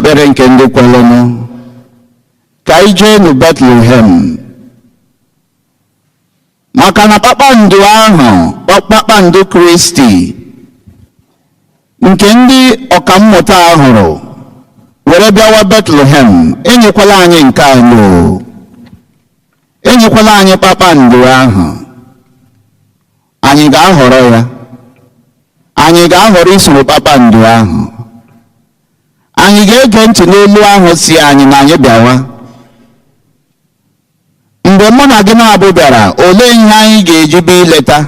Ekpere nke ndị kwelenụ. Ka anyị jeenụ Bethlehem, maka na kpakpando ahụ, kpakpando Kristi nke ndị ọkammụta a hụrụ were bịawa Bethlehem, enyekwala anyị nke anyị o. Enyekwala anyị kpakpando ahụ. Anyị ga-ahọrọ ya. Anyị ga-ahọrọ isoro kpakpando ahụ. Anyị ga-ege ntị n'olu ahụ si anyị na anyị bịawa. Mgbe mụ na gị na-abụ bịara, olee ihe anyị ga-eji bịa ileta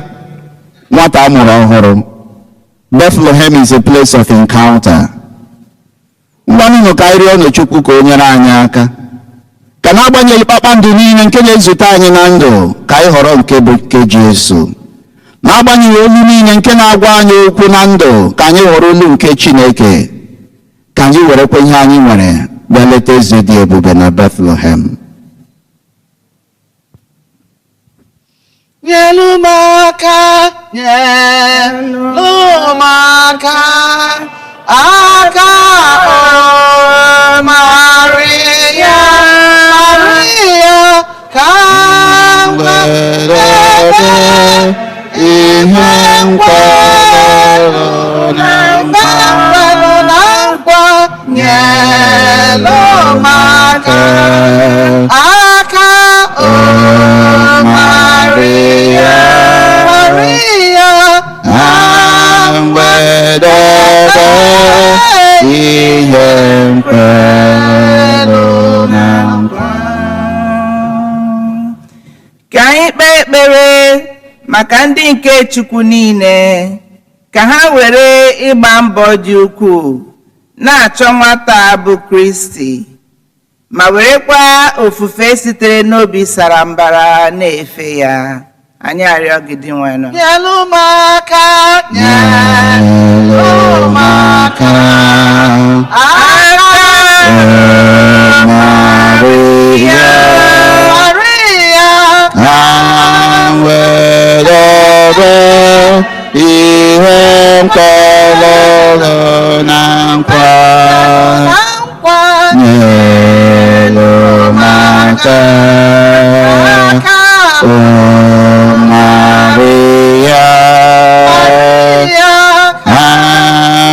nwata a mụrụ ọhụrụ? Bethlehem is a place of encounter. Mgbanụnụ ka anyị rịọ n'Chukwu ka o nyere anyị aka, ka n'agbanyeghị kpakpando niile nke na-ezute anyị na ndụ, ka anyị họrọ nke bụ nke Jesu. N'agbanyeghị olu niile nke na-agwa anyị okwu na ndụ, ka anyị họrọ olu nke Chineke. Ka anyị werekwa ihe anyị nwere bịa leta eze dị ebube na Bethlehem. Nyelu m aka, nyelu m aka, aka o Maria, Maria, ka m Mgberede ihe nkwalụ na nkwa na nkwa, nyelu m aka, aka o Maria, Maria, mgbedede ihe nkwalụ na nkwa. Ka anyị kpee ekpere maka ndị nke Chukwu niile, ka ha were ịgba mbọ dị ukwuu na-achọ nwata a bụ Kristi, ma werekwa ofufe sitere n'obi sara mbara na-efe ya. Anyị arịọ gị, Dinwenụ. Nyelu m aka, nyelu m aka, aka Maria, Maria, mgbedede ihe nkwalụ na nkwa, na nkwa, nyelu m aka, aka O Maria, Maria,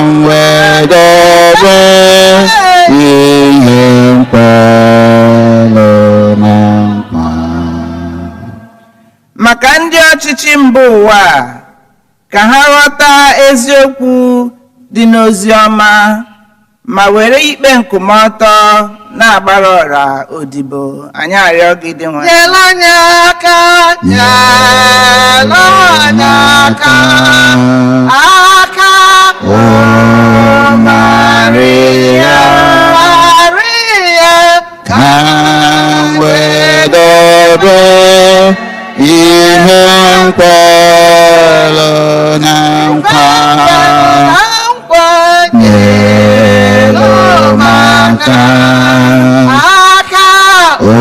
mgbedede ihe nkwalụ na nkwa. Maka ndị ọchịchị mba ụwa a, ka ha ghọta eziokwu dị n'ozi ọma ma were ikpe nkwụmọtọ na-agbara ọra odibo. Anyị arịọ gị, Dinwenụ. Nyelu anyị aka, nyelu anyị aka, aka O Maria, Maria, ka wedebe ihe nkwalụ na nkwa, na nkwa, nyelu m aka, aka O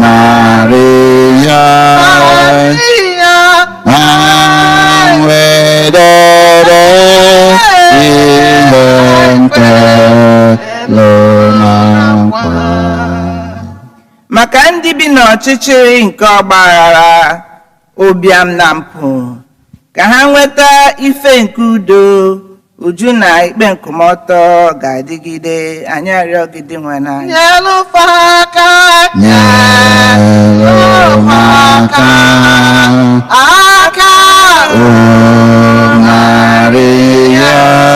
Maria, Maria, wedebe ihe nkwalụ na nkwa. Maka ndị bi n'ọchịchịrị nke ọgbaghara, ụbịam na mpụ, ka ha nweta ife nke udo, uju na ikpe nkwụmọtọ ga-adịgide. Anyị arịọ gị, Dinwenụ anyị. Nyelu fa aka, Nyelu m aka, aka O Maria,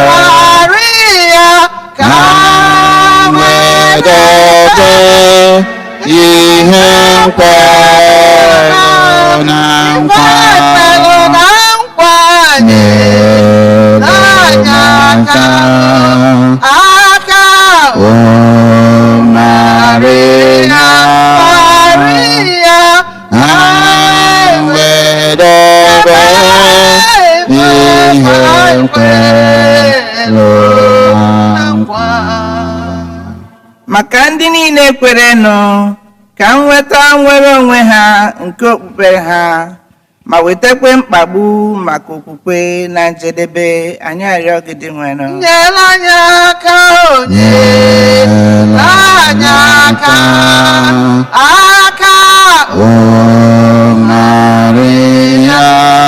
Maria, ka ka wedebe ihe nkwalụ na nkwa, kwelu na nkwa, nyelu m aka, aka O Maria, Maria, wedebe ihe nkwalụ na nkwa. Maka ndị niile kwerenụ, ka nweta nnwere onwe ha nke okpukpe ha. ma wetakwa mkpagbu maka okwukwe na njedebe. Anyị arịọ gị, Dinwenụ. Nyere anyị aka, nyere anyị aka, aka. O Maria,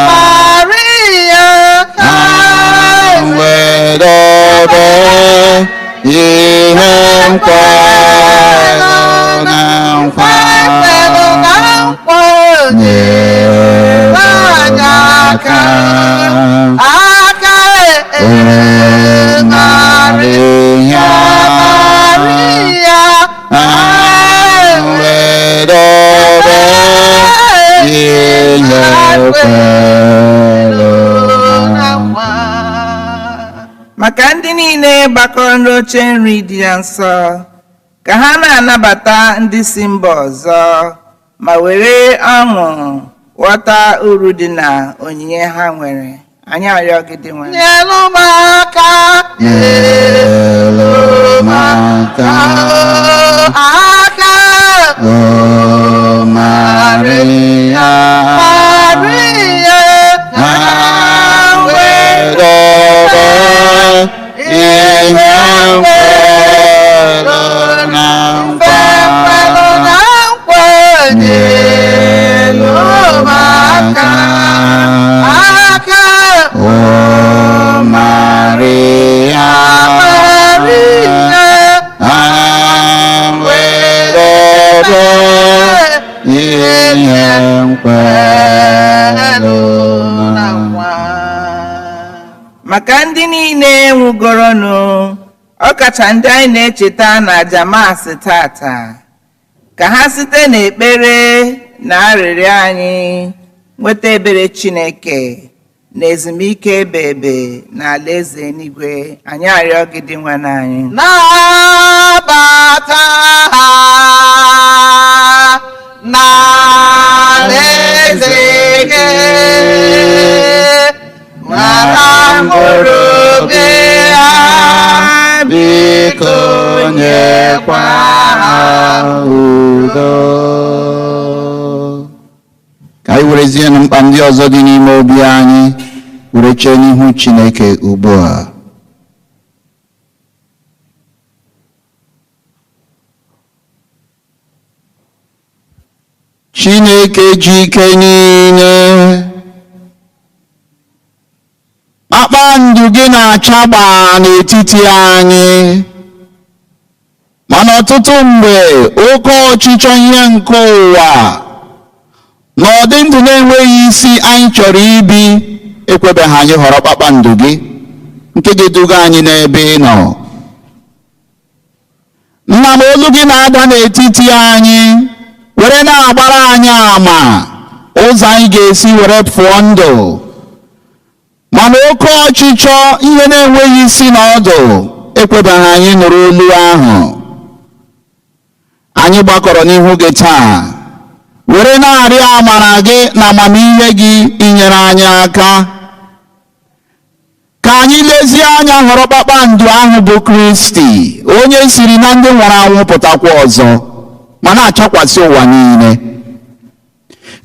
Maria, wedobe ihe nkwado na nkwa. Kwelu na nkwa. Nyere anyị aka, aka. O Maria, Maria, wedobe ihe kwelu na na nkwa. Maka ndị niile gbakọrọ n'oche nri dị ya nsọ, ka ha na-anabata ndị si mba ọzọ ma were ọṅụ ghọta uru dị na onyinye ha nwere. Anyị arịọ gị, Dinwenụ. Nyelụ m aka. Nyelụ m aka. Aka. O Maria, Maria, wedobe ihe nkwelu na nkwa. Kwelu na nkwa. Nyelụ Nyelụ m m aka, aka. aka. O Maria, Maria, wedobe ihe nkwelu na na nkwa. Maka ndị niile nwụgoronụ, ọkacha ndị anyị na-echeta na aja Maasị tata, ka ha site n'ekpere na arịrịọ anyị nweta ebere Chineke na ezumike ebe ebe na alaeze eluigwe. Anyị arịọ gị, Dinwenụ anyị. Nabata ha n'alaeze gị, mara mkpụrụ obi ha, biko nyekwa ha udo. Ka anyị werezie mkpa ndị ọzọ dị n'ime obi anyị were chee n'ihu Chineke ugbu a. Chineke ji ike niile, kpakpando gị na-acha gbaa n'etiti anyị, mana ọtụtụ mgbe oke ọchịchọ ihe nke ụwa na ọdị ndụ na-enweghị isi anyị chọrọ ibi ekwebeghị anyị họrọ kpakpando gị nke ga-eduga anyị n'ebe ị nọ. Nna m, olu gị na-ada n'etiti anyị were na-agbara anyị ama ụzọ anyị ga-esi were pụọ ndụ, mana oke ọchịchọ ihe na-enweghị isi na ọdụ ekwebeghị anyị nụrụ olu ahụ. Anyị gbakọrọ n'ihu gị taa were na-arịọ amara gị na amamihe gị inyere anyị aka ka anyị lezie anya họrọ kpakpando ahụ bụ Kristi, onye siri na ndị nwụrụ anwụ pụtakwa ọzọ ma na-achakwasị ụwa niile.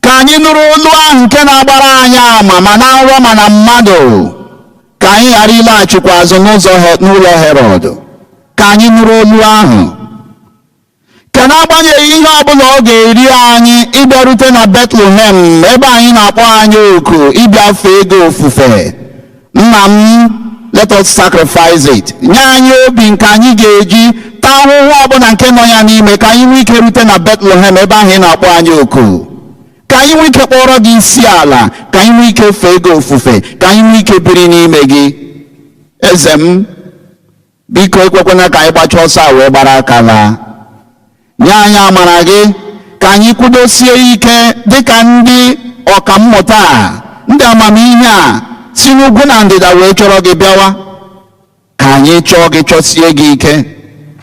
Ka anyị nụrụ olu ahụ nke na-agbara anyị ama ma na nrọ ma na mmadụ, ka anyị ghara ịlaghachikwa azụ n'ụzọ n'ụlọ Herọd. Ka anyị nụrụ olu ahụ, ka n'agbanyeghị ihe ọbụla ọ ga-eri anyị ịbịarute na Bethlehem ebe anyị na-akpọ anyị oku ịbịa fee ego ofufe. Nna m, let us sacrifice it. Nye anyị obi nke anyị ga-eji taa ahụhụ ọbụla nke nọ ya n'ime, ka anyị nwee ike rute na Bethlehem ebe ahụ ị na-akpọ anyị oku, ka anyị nwee ike kpọrọ gị isi ala, ka anyị nwee ike fee gị ofufe, ka anyị nwee ike biri n'ime gị. Eze m, biko ekwekwana ka anyị gbachaa ọsọ a wee gbara aka laa. Nye anyị amara gị ka anyị kwudosie ike dịka ndị ọkammụta a, ndị amamihe a si n'ugwu na ndịda wee chọrọ gị bịawa. Ka anyị chọọ gị, chọsie gị ike,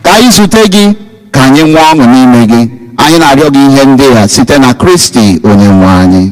ka anyị zute gị, ka anyị nwee ọṅụ n'ime gị. Anyị na-arịọ gị ihe ndị a site na Kristi onye nwe anyị.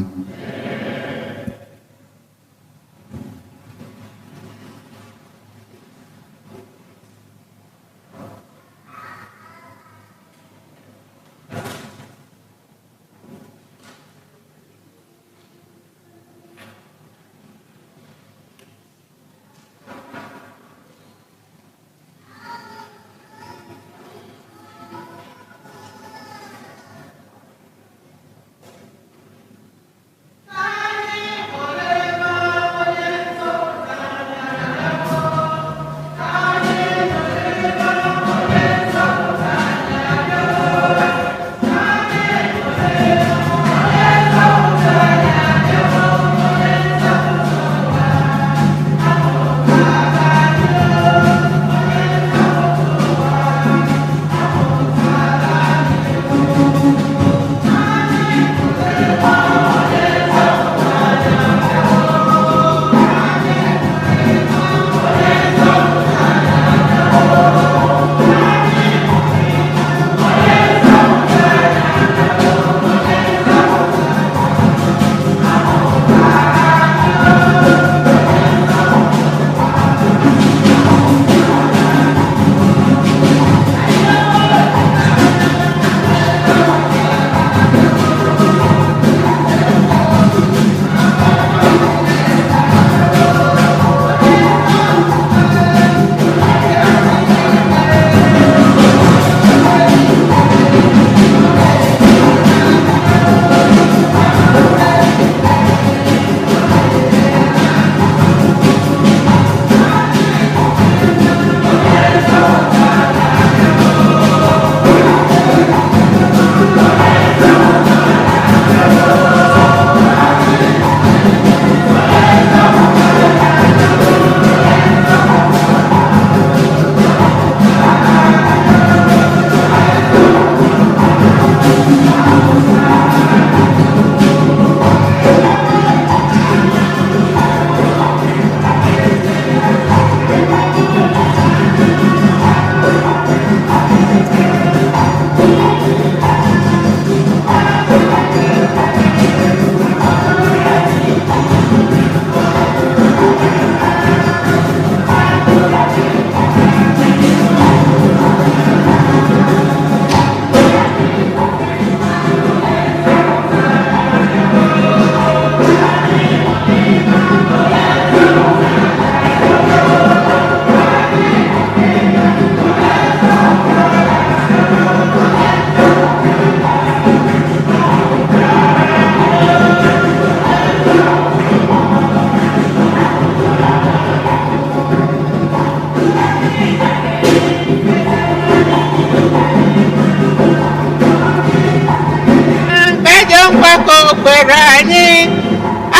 Mkpejọ mgbakọ kwere anyị,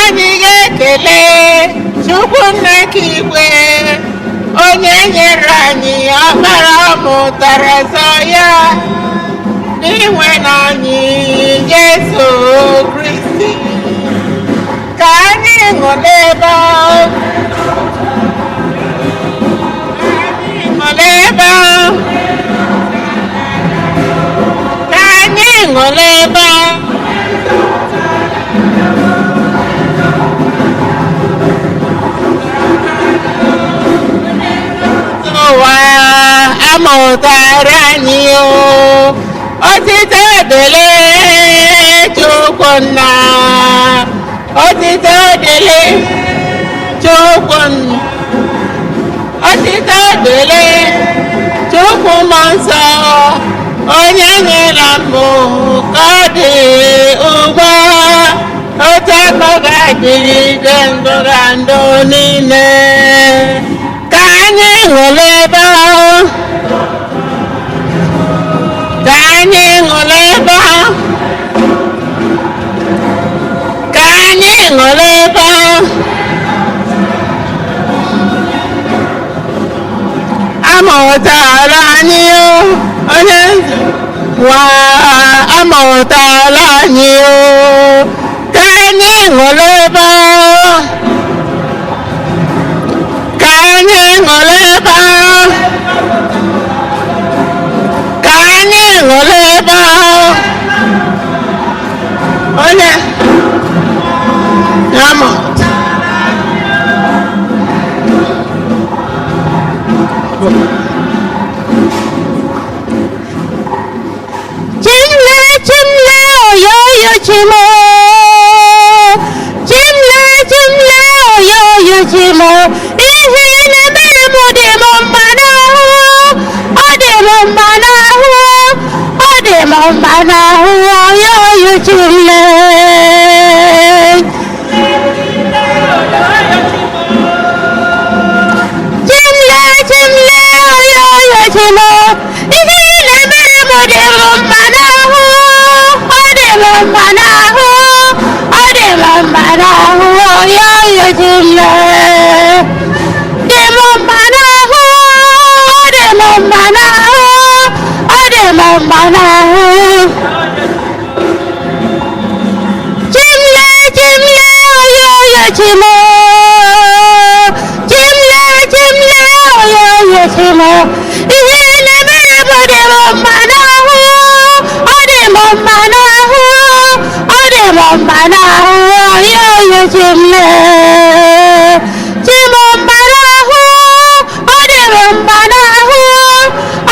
anyị ga-ekele Chukwu nna ka igwe, onye nyere anyị ọkpara ọ mụtara sọ ya, n'inwe na anyị Jesu Kristi. Ka anyị ṅụlị ebe ahụ. Ka anyị ṅụlị ebe ahụ. Ka anyị ṅụlị ebe ahụ. Ụwa amụtara anyị o, otito dịrị Chukwu nna, otito dịrị Chukwu nna, otito dịrị Chukwu mmụọ nsọ, onye nyere mbụ ka ọ dị ugbu a, otu aka ọ ga-adịgide ndụ na ndụ niile. Ka anyị ṅụrụ ebe ahụ. Ka anyị ṅụrụ ebe ahụ. Ka anyị ṅụrụ ebe ahụ. Amụtara anyị o, onye nwa amụtara anyị o. Ka anyị ṅụrụ ebe ahụ. Ka anyị ṅụrụ ebe ahụ. Ka anyị ṅụrụ ebe ahụ. Onye ya mụ. Chimle chimle oyoyo chimo. Chimle chimle oyoyo chimo. Ihe na-emere m dị m mma n'ahụ. Ọ dị m mma n'ahụ. Ọ dị m mma n'ahụ oyoyo chimle. Chimle chimle oyoyo chimo. Ihe na-emere m dị m mma n'ahụ. Ọ dị m mma n'ahụ. Ọ dị m mma n'ahụ oyoyo chimle. Dị m mma n'ahụ. Ọ dị m mma n'ahụ. Ọ dị m mma n'ahụ. Chimle chimle oyoyo chimo. Chimle chimle oyoyo chimo. Ihe na-emere m dị m mma n'ahụ. Ọ dị m mma n'ahụ. Ọ dị m mma n'ahụ oyoyo chimle. Chimo mma n'ahụ. Ọ dị m mma n'ahụ.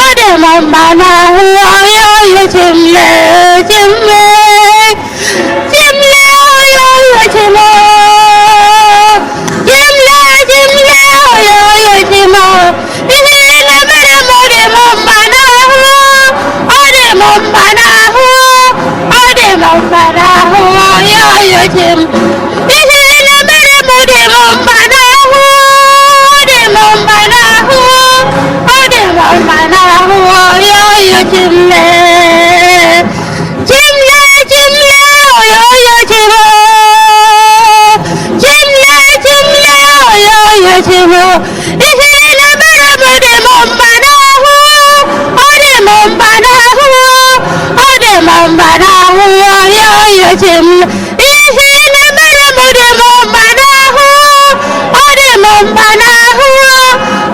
Ọ dị m mma n'ahụ oyoyo chimle chimle. Chimle oyoyo chimo. Chimle chimle oyoyo chimo. Ihe na-emere m dị m mma n'ahụ. Ọ dị m mma n'ahụ. Ọ dị m mma n'ahụ oyoyo chim. Ihe na-emere m dị m mma n'ahụ. Ọ dị m mma n'ahụ. Ọ dị m mma n'ahụ oyoyo chimle. Chimle chimle oyoyo chimo. Chimle chimle oyoyo chimo. Ihe na-emere m dị m mma n'ahụ. Ọ dị m mma n'ahụ. Ọ dị m mma n'ahụ oyoyo chimle. Ihe na-emere m dị m mma n'ahụ. Ọ dị m mma n'ahụ.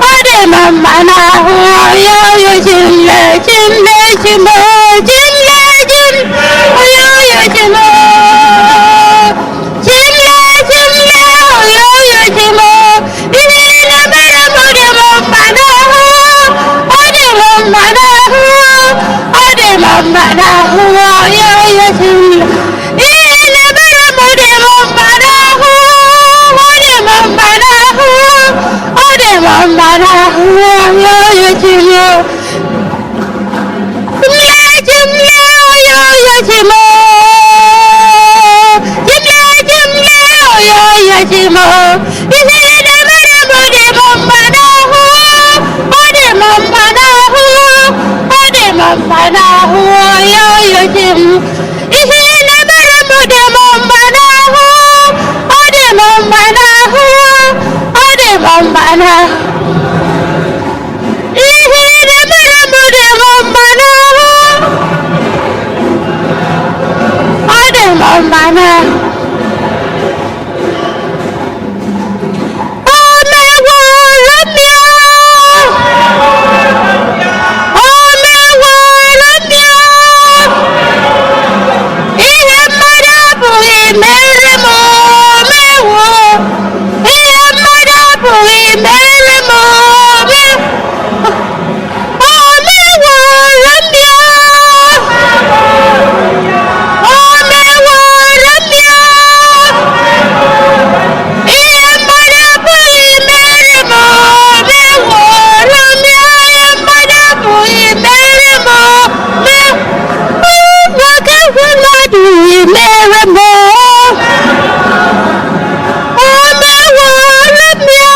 Ọ dị m mma n'ahụ oyoyo chimle chimle chimo chimle chim oyoyo chimo. Chimle chimle oyoyo chimo. chi m. Ihe niile mere m dị m mma n'ahụ, ọ dị m mma n'ahụ, ọ dị m mma n'ahụ, oyo oyo chi m. Ihe niile mere m dị m mma n'ahụ, ọ dị m mma n'ahụ, ọ dị m mma n'ahụ. Ihe niile mere m dị m mma n'ahụ, ọ dị m mma n'ahụ. O meworo m ya, o meworo m ya, ihe mmadụ apụghị mere m, o mewo, ihe mmadụ apụghị mere m, o meworo m ya, o meworo m ya, ihe mmadụ apụghị mere m, o meworo m ya, ihe mmadụ apụghị mere m, nwoke mmadụ mere m, o meworo m ya,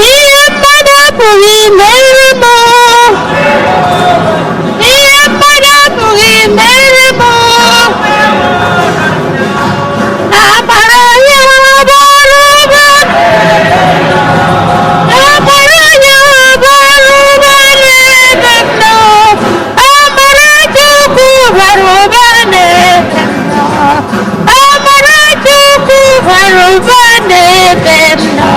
ihe mmadụ apụghị mere m, ihe mmadụ apụghị mere m. Amara ya bara ụba, amara ya bara ụba n'ebe m nọ, amara Chukwu bara ụba n'ebe m nọ, amara Chukwu bara ụba n'ebe m nọ.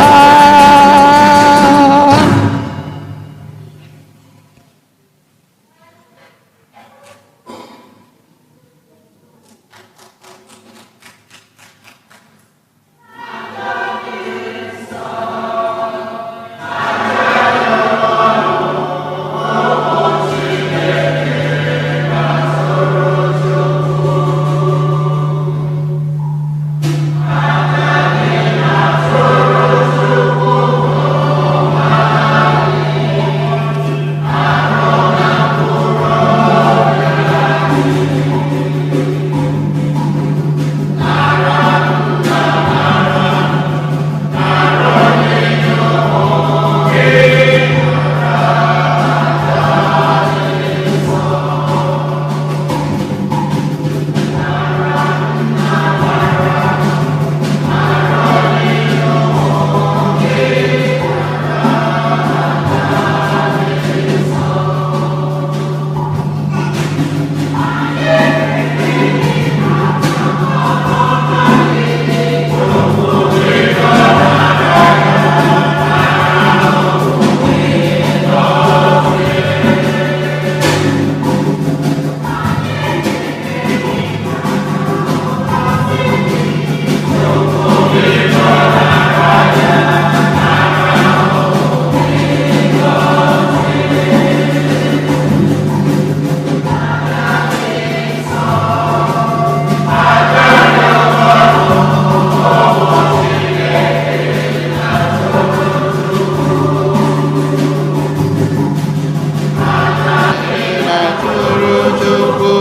Na-atụrụ Chukwu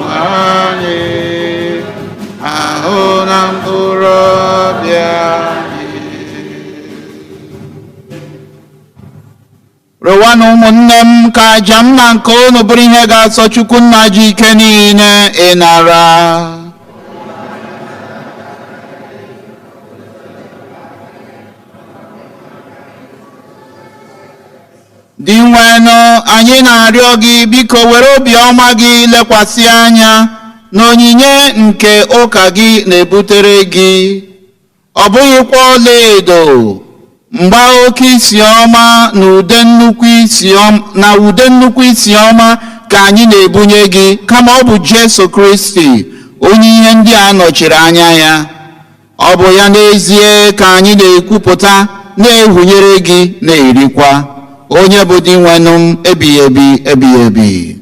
anyị ahụ na mkpụrụ obi anyị. Rịọwanụ ụmụnne m ka aja m na nke unu bụrụ ihe ga-asọ Chukwu nna ji ike niile ịnara. Dị nwenụ, anyị na-arịọ gị, biko were obiọma gị lekwasị anya n'onyinye nke ụka gị na-ebutere gị, ọ bụghịkwa ọlaedo mgba oke isi ọma na ude nnukwu isi na ude nnukwu isi ọma ka anyị na-ebunye gị, kama ọ bụ Jesu Kristi, onye ihe ndị a nọchiri anya ya. Ọ bụ ya n'ezie ka anyị na-ekwupụta, na-ehunyere gị, na-erikwa, onye bụ Dinwenụ m ebighị ebi ebighị ebi.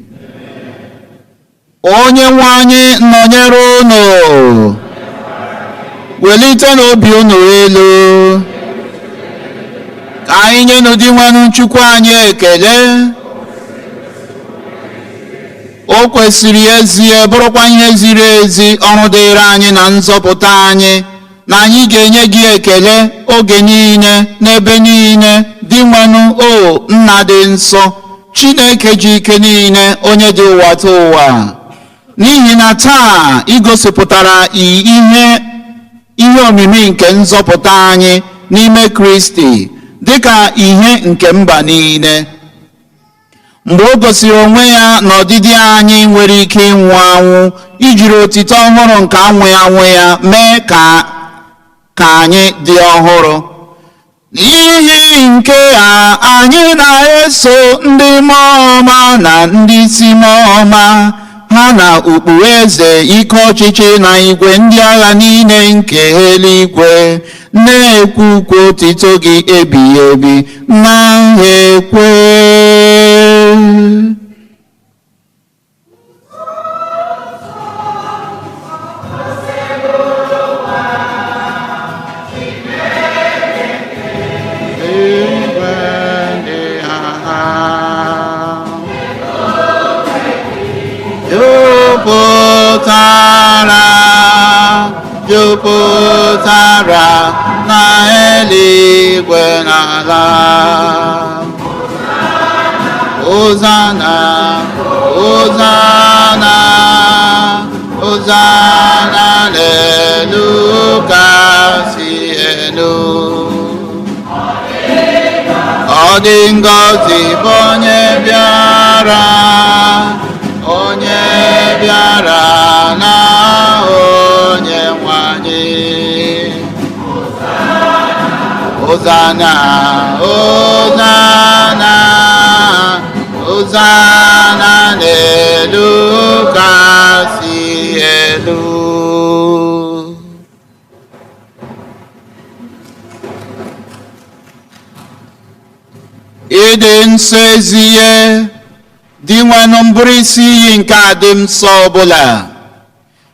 Onye nwe anyị nọnyere unu. Welite n'obi unu elu. Ka anyị nyenụ Dinwenụ Chukwu anyị ekele. O kwesịrị ezie bụrụkwa ihe ziri ezi ọrụ dịịrị anyị na nzọpụta anyị na anyị ga-enye gị ekele oge niile n'ebe niile Dinwenụ o nna dị nsọ Chineke ji ike niile onye dị ụwa ta ụwa n'ihi na taa ị gosipụtara ihe omimi nke nzọpụta anyị n'ime Kristi dịka ihe nke mba niile. Mgbe o gosiri onwe ya n'ọdịdị anyị nwere ike ịnwụ anwụ ijiri otito ọhụrụ nke anwụghị anwụ ya mee ka anyị dị ọhụrụ. N'ihi nke a anyị na-eso ndị mmụọ ọma na ndị isi mmụọ ọma ha na ụkpụrụ eze ike ọchịchị na igwe ndị agha niile nke eluigwe na-ekwu ukwe otito gị ebighị ebi na ekwe. Jupụtara na eluigwe n'ala. Hosanna, Hosanna, Hosanna n'elu kasị elu. Ọ dị ngọzi bụ onye bịara, onye bịara na onye nwe anyị. Hosanna, Hosanna, Hosanna n'elu kasị elu. Ịdị nsọ ezie Dinwenụ mbụrụ isi iyi nke adị nsọ ọbụla.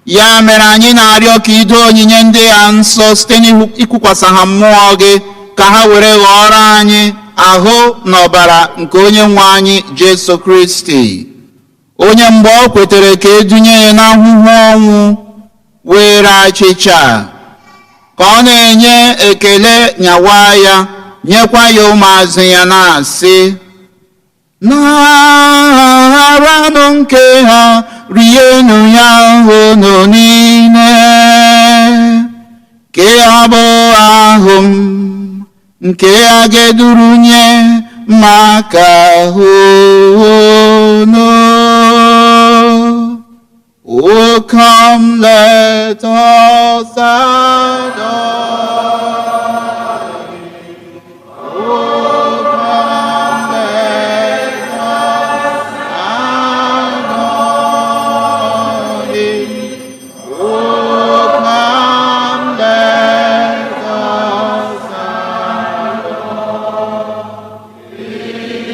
Ya mere anyị na-arịọ ka ido onyinye ndị a nsọ site n'ikwukwasị ha mmụọ gị ka ha were ghọọrọ anyị ahụ na ọbara nke onye nwe anyị Jesu Kristi, onye mgbe ọ kwetere ka edunye ya n'ahụhụ ọnwụ were achịcha ka ọ na-enye ekele nyawa ya nyekwa ya ụmụazụ ya na-asị, naranụ nke ha rienụ ya unu niile, ke ọ bụ ahụ m nke a ga-eduru nye maka unu. O come, let us adore. O come, let us adore him. O come, let us adore him.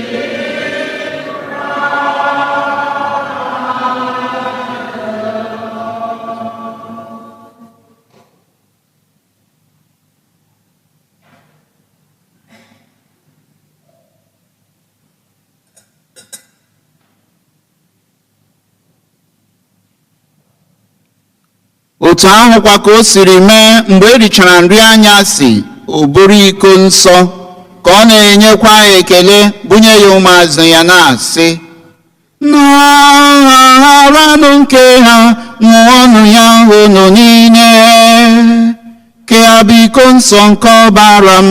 Otu ahụkwa ka o siri mee mgbe e richara nri anyasị, o buru iko nsọ ka ọ na-enyekwa ekele bunye ya ụmụazụ ya na-asị, naranụ nke ha ṅụọnụ ya unu niile, ke ya bụ iko nsọ nke ọbara m,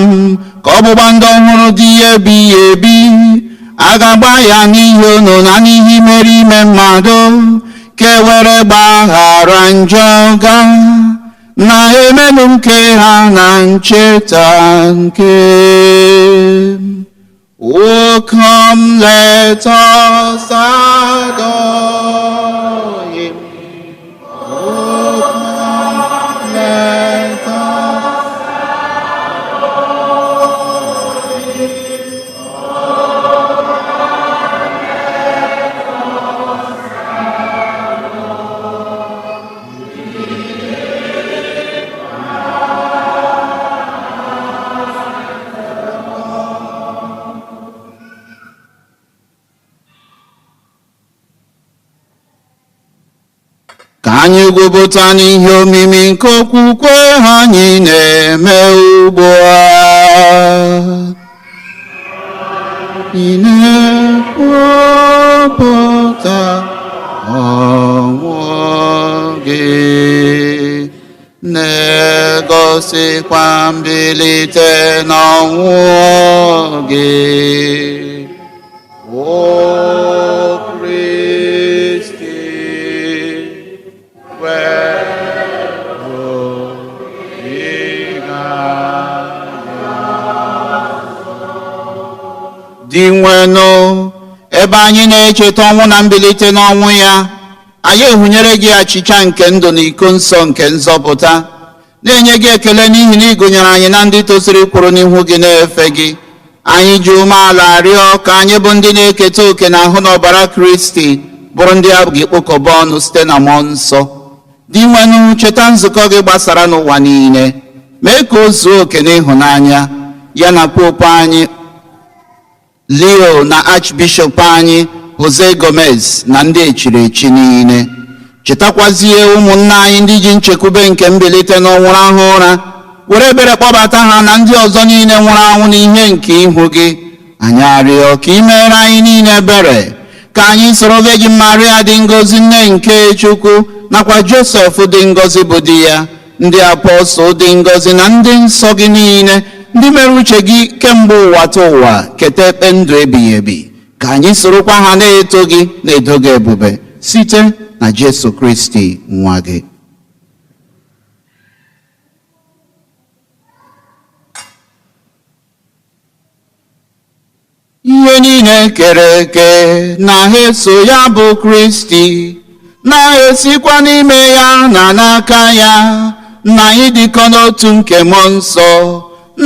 ka ọgbụgba ndụ ọhụrụ dị ebighị ebi. A ga-agba ya n'ihi unu na n'ihi mere ime mmadụ, ka e were gbaghara njọ ga na emenu nke ha na ncheta nke. O come, let us adore him. O come, let us adore him. Anyị gwupụta n'ihe omimi nke okwukwe anyị na-eme ugbu a. Ị na-ekwupụta ọnwụ gị, na-egosikwa mbilite n'ọnwụ gị. O Kristi, dị nwenụ, ebe anyị na-echeta ọnwụ na mbilite n'ọnwụ ya, anyị ehunyere gị achịcha nke ndụ na iko nsọ nke nzọpụta, na-enye gị ekele n'ihi na ị gụnyere anyị na ndị tosiri kwụrụ n'ihu gị na-efe gị. Anyị ji umeala rịọ ka anyị bụ ndị na-eketa oke na ahụ na ọbara Kristi bụrụ ndị a ga-ekpokọba ọnụ site na mmụọ nsọ. Dị nwenụ, cheta nzukọ gị gbasara n'ụwa niile, mee ka o zuo oke n'ịhụnanya ya na popu anyị Leo na Archbishop anyị Jose Gomez na ndị echiri echi niile. Chetakwazie ụmụnna anyị ndị ji nchekwube nke mbilite n'ọnwụ rahụ ụra, were ebere kpọbata ha na ndị ọzọ niile nwụrụ anwụ n'ihe nke ihu gị. Anyị arịọ ka ị meere anyị niile ebere, ka anyị soro Virgin Maria dị ngọzi nne nke Chukwu, nakwa Josef dị ngọzi bụ di ya, ndị apọstụl dị ngọzi na ndị nsọ gị niile, ndị mere uche gị kemgbe ụwa ta ụwa, keta ekpe ndụ ebighị ebi. Ka anyị sorokwa ha na-eto gị na-edo gị ebube site na Jesu Kristi nwa gị. Ihe niile kere eke na ha eso ya bụ Kristi, na-esikwa n'ime ya na n'aka ya, na anyị dịkọ n'otu nke mmụọ nsọ,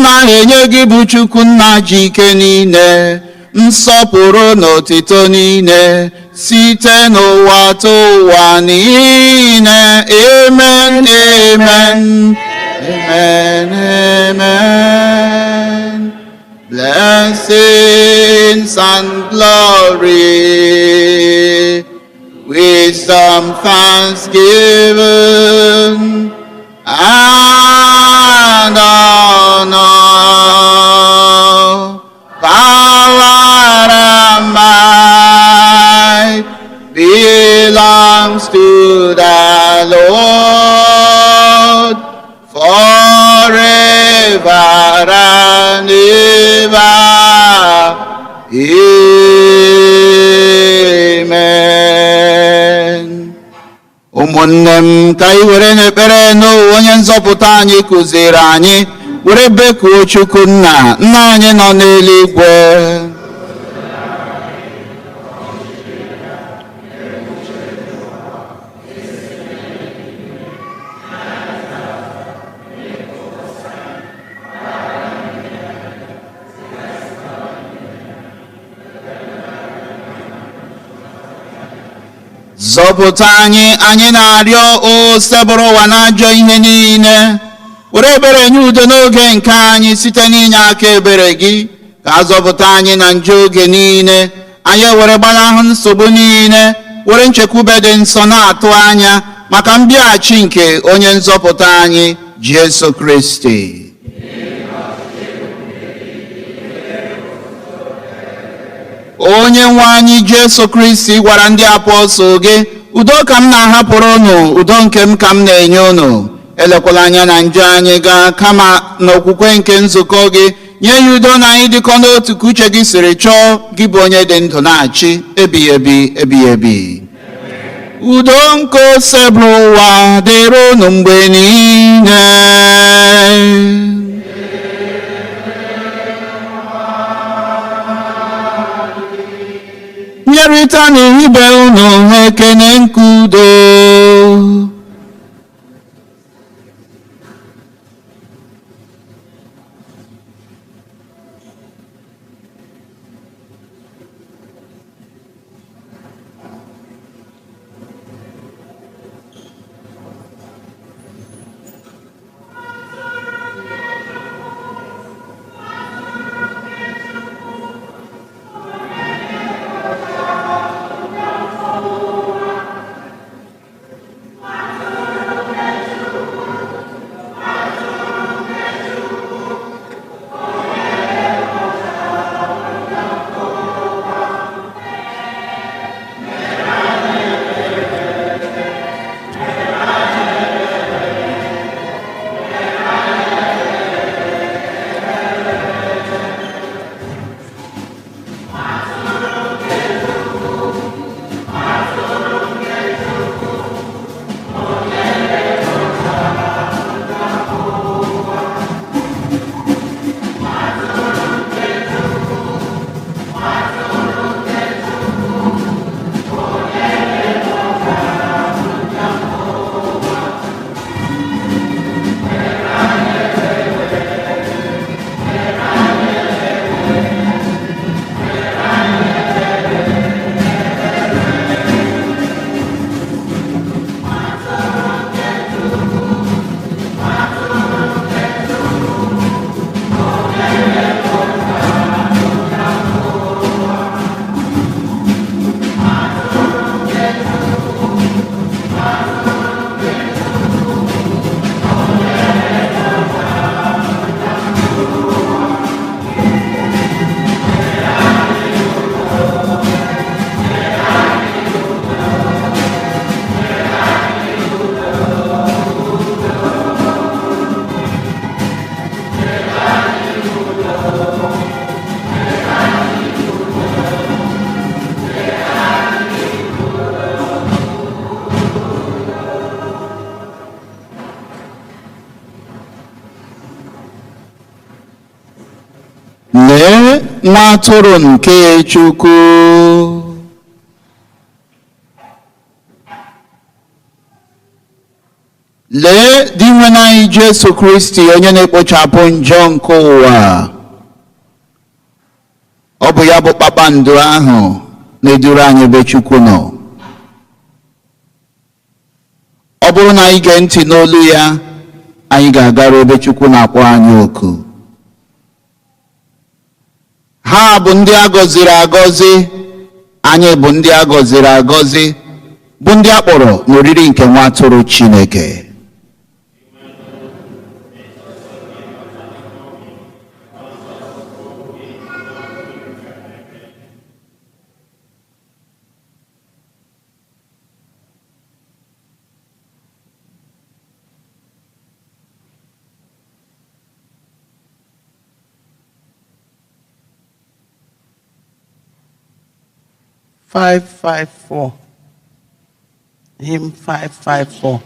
na-enye gị bụ Chukwu nna ji ike niile, nsọpụrụ na otito niile, site n'ụwa ta ụwa niile. Amen, amen, amen, amen. Blessings and glory, wisdom, thanksgiving, and honor, power and might belongs to the Lord forever and ever. Amen. Ụmụnne m, ka anyị were n'ekpere n'owu onye nzọpụta anyị kụziri anyị were bekuo Chukwu nna, nna anyị nọ n'eluigwe. Zọpụta anyị, anyị na-arịọ, o sebụrụ ụwa n'ajọ ihe niile, were ebere nye udo n'oge nke anyị site n'inye aka ebere gị, ka a zọpụta anyị na njọ oge niile, anyị ewere gbanahụ nsogbu niile, were nchekwube dị nsọ na-atụ anya maka mbịaghachi nke onye nzọpụta anyị Jesu Kristi. Onye nwe anyị Jesu Kristi gwara ndị apọstụl gị, udo ka m na-ahapụrụ unu, udo nke m ka m na-enye unu. Elekwala anya na njọ anyị gaa, kama n'okwukwe nke nzukọ gị, nye ya udo na anyị dịkọ n'otu ka uche gị siri chọọ, gị bụ onye dị ndụ na-achị ebighị ebi ebighị ebi. Udo nke osebụ ụwa dịrị unu mgbe niile. Nyerịta n'ibe unu ekene nke udo. Lee nwa atụrụ nke Chukwu. Lee Dinwenụ anyị Jesu Kristi, onye na-ekpochapụ njọ nke ụwa. Ọ bụ ya bụ kpakpando ahụ na-eduru anyị ebe Chukwu nọ. Ọ bụrụ na anyị gee ntị n'olu ya, anyị ga-agaru ebe Chukwu na-akpọ anyị oku. Ha bụ ndị a gọziri agọzi, anyị bụ ndị a gọziri agọzi, bụ ndị a kpọrọ n'oriri nke nwa atụrụ Chineke. 554. Hymn 554.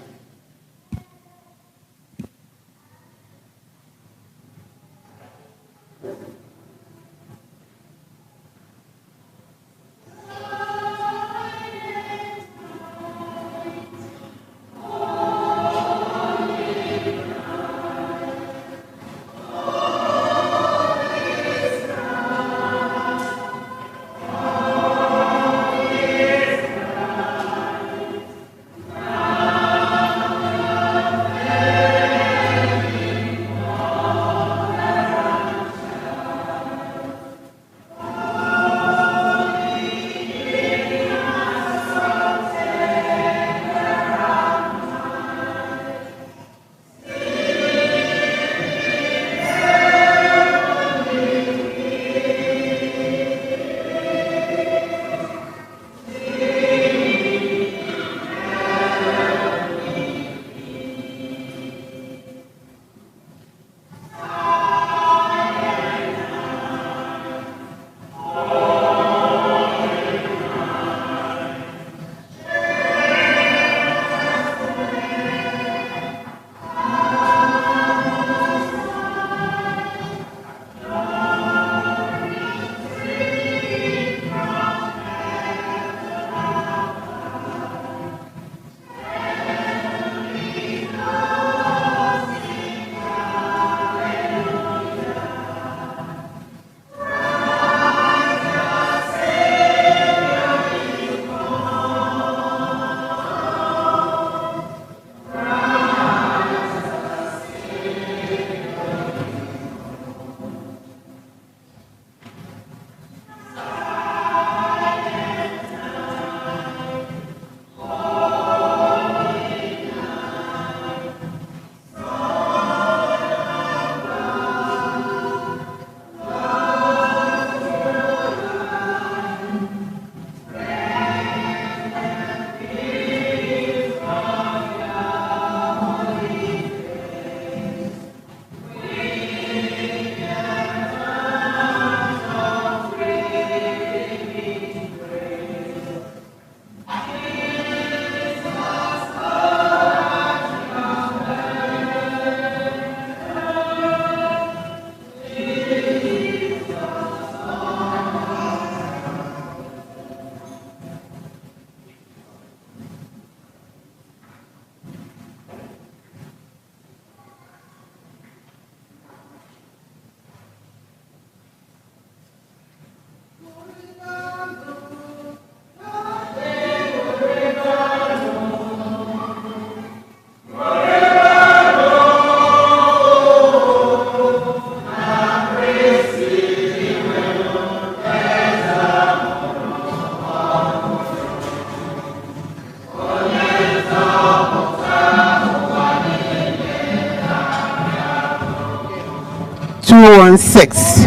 216.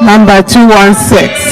Number 216.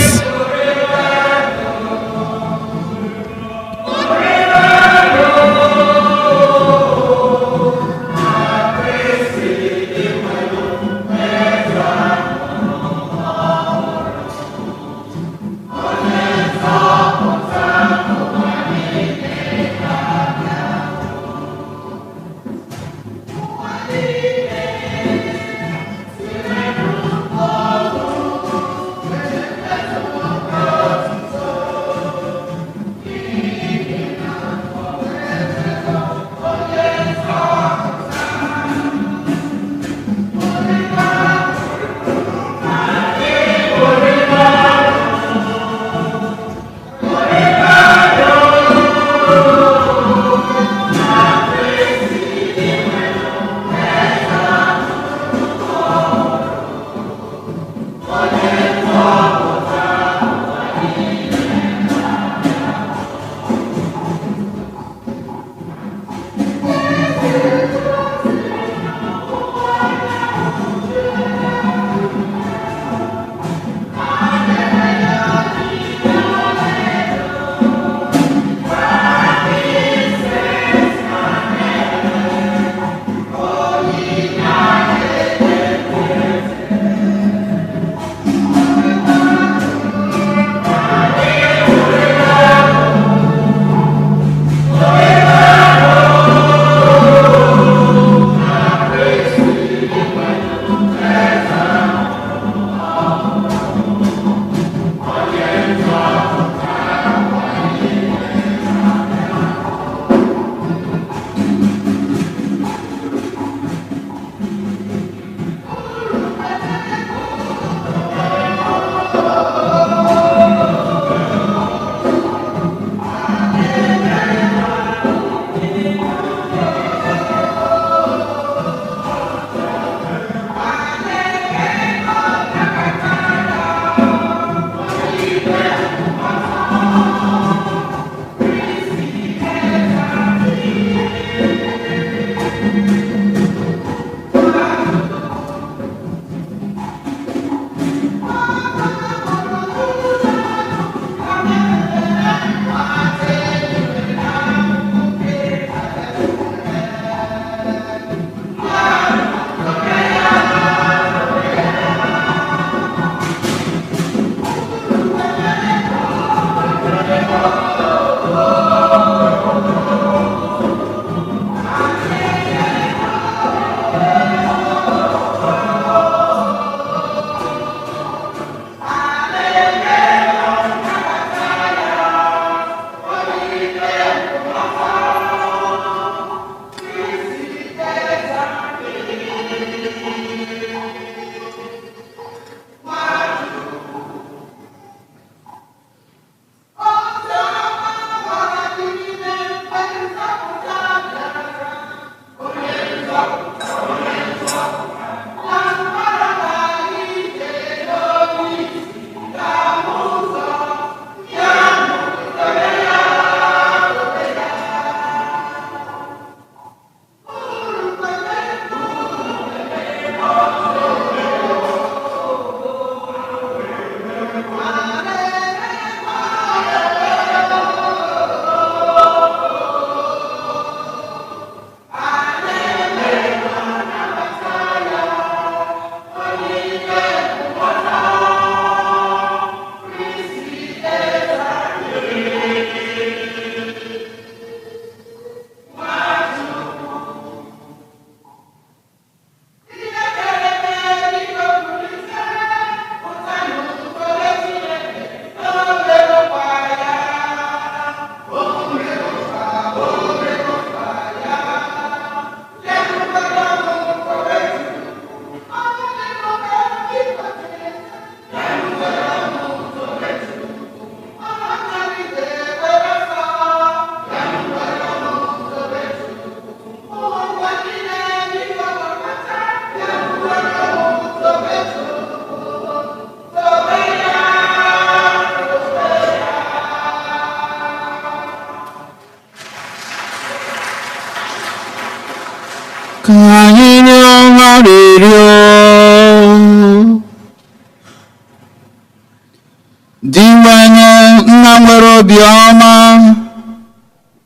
Dinwenụ, nna nwere obiọma,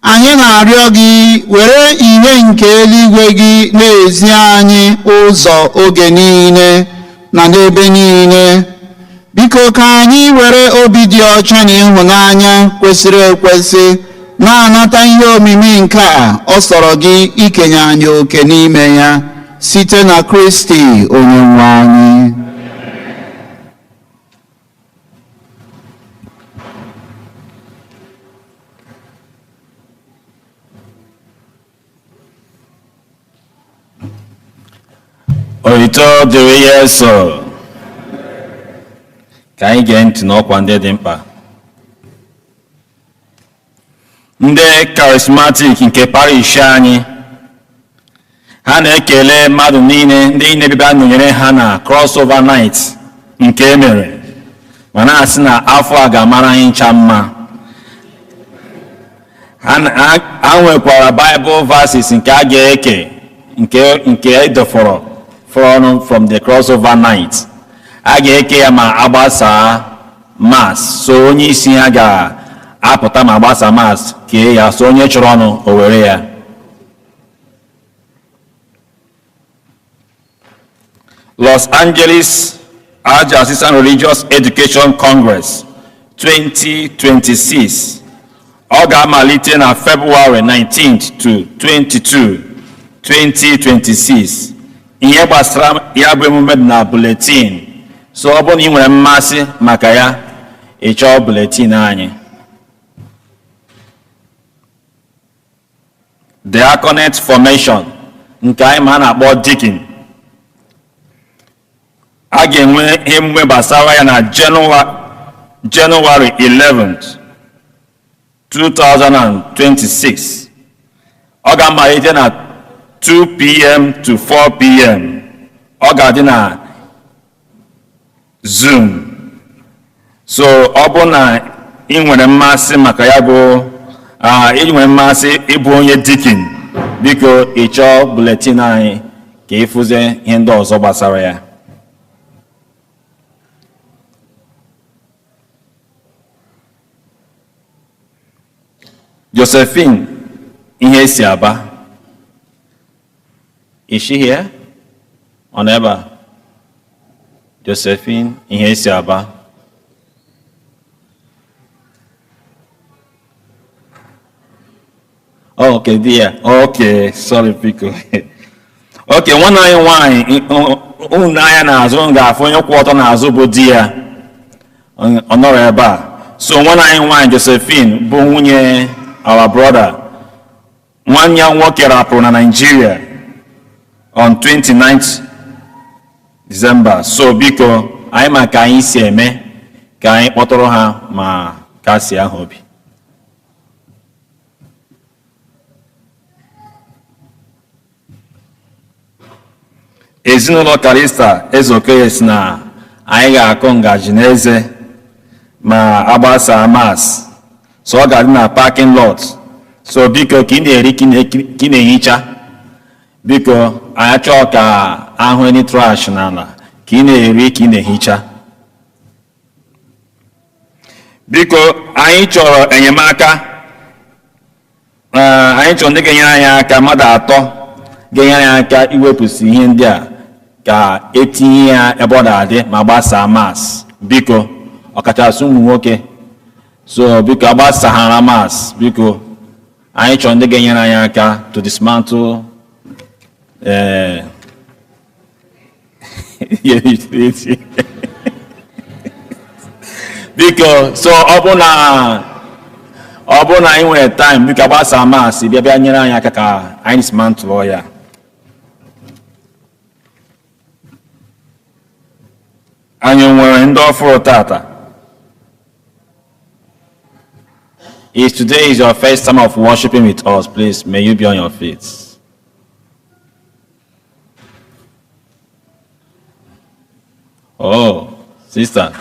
anyị na-arịọ gị, were ìhè nke eluigwe gị na-ezi anyị ụzọ oge niile na n'ebe niile. Biko, ka anyị were obi dị ọcha na ịhụnanya kwesịrị ekwesị na-anata ihe omimi nke a ọ sọrọ gị ikenye anyị oke n'ime ya, site na Kristi onye nwe anyị. Otito dịrị Jesu. Ka anyị gee ntị n'ọkwa ndị dị mkpa. Ndị charismatic nke parish anyị, ha na-ekele mmadụ niile ndị na-ebịa nọnyere ha na crossover night nke e mere, ma na-asị na afọ a ga-amara anyị ncha mma. Ha nwekwara Bible verses nke a ga-eke nke edefọrọ from the crossover night. A ga-eke ya ma agbasaa mass, so onye isi ha ga-apụta ma gbasa mass kee ya, so onye chọrọ ọnụ o were ya. Los Angeles Archdiocesan Religious Education Congress 2026, ọ ga-amalite na February 19th to 22, 2026. Ihe gbasara ya bụ emume dị na bulletin, so ọ bụrụ na ị nwere mmasị maka ya, ị chọọ bulletin anyị. Diaconate Formation nke anyị ma a na-akpọ deacon, a ga-enwe emume gbasara ya na January 11th, 2026. Ọ ga-amalite na 2 p.m. to 4 p.m. Ọ ga-adị na Zoom, so ọ bụ na ị nwere mmasị maka ya bụ ị nwere mmasị ịbụ onye deacon, biko ị chọọ bulletin anyị ka ị fụzie ihe ndị ọzọ gbasara ya. Josephine ihe si aba. Is she here? Ọ nọ ebe a? Josephine ihe si aba. Oh, okay, dear. Okay, sorry, biko. Okay, nwanne anyị nwanyị, unu anya n'azụ ga-afụ onye kwụ ọtọ n'azụ bụ di ya. Ọ nọrọ ebe a. So nwanne anyị nwanyị Josephine bụ nwunye our brother. Nwanne ya nwoke rapụrụ na Nigeria on 29th December. So biko, anyị ma ka anyị si eme ka anyị kpọtụrụ ha ma kasie ha obi. Ezinụlọ Karista Ezeokoye si na anyị ga-akụ ngaji n'eze ma agbasa mass, so ọ ga-adị na parking lot, so biko, ka ị na-eri ka ị na-ehicha, biko, anyị achọọ ka ahụ any trash n'ala. Ka ị na-eri ka ị na-ehicha, biko. Anyị chọrọ enyemaka. Anyị chọrọ ndị ga-enyere anyị aka, mmadụ atọ ga-enyere anyị aka iwepụsị ihe ndị a ka etinye ya ebe ọ na-adị ma gbasaa mass, biko, ọkachasị ụmụ nwoke. So biko, agbasaghara mass, biko, anyị chọrọ ndị ga-enyere anyị aka to dismantle ihe. Biko, so ọ bụ na anyị nwere time, biko, agbasa mass, bịa bịa nyere anyị aka ka anyị dismantle ya. Anyị nwere ndị ọfụrụ tata. If today is your first time of worshiping with us, please, may you be on your feet. Oh, sister.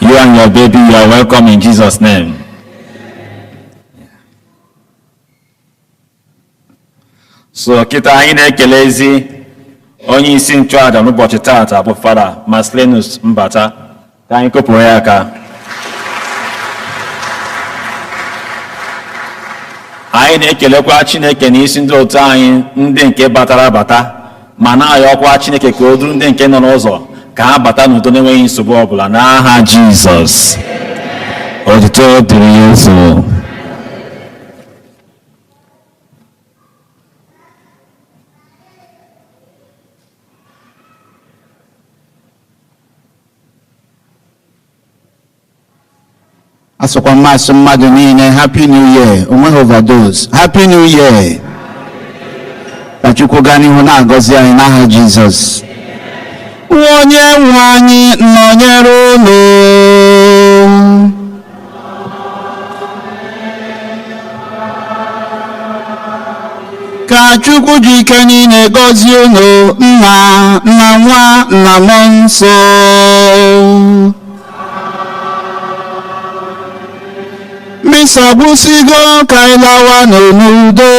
You and your baby, you are welcome in Jesus' name. So, kịta anyị na-ekelezi Onye isi nchụaja n'ụbọchị taata bụ Fada Marcellinus Mbata. Ka anyị kụpụrụ ya aka. Anyị na-ekelekwa Chineke n'isi ndị otu anyị ndị nke batara abata, ma na-ayọkwa Chineke ka o duru ndị nke nọ n'ụzọ ka ha bata n'udo n'enweghị nsogbu ọbụla n'aha Jizọs. Otuto dịrị Jesu. Asụkwa mmasị mmadụ niile, Happy New Year. Onweghị overdose. Happy New Year. Ka Chukwu gaa n'ihu na-agọzi anyị n'aha Jizọs. Onye nwe anyị nọnyere unu. Ka Chukwu ji ike niile gọzie unu, Nna na Nwa na Mmụọ Nsọ. Misa gwụsịgo, ka anyị lawa n'udo.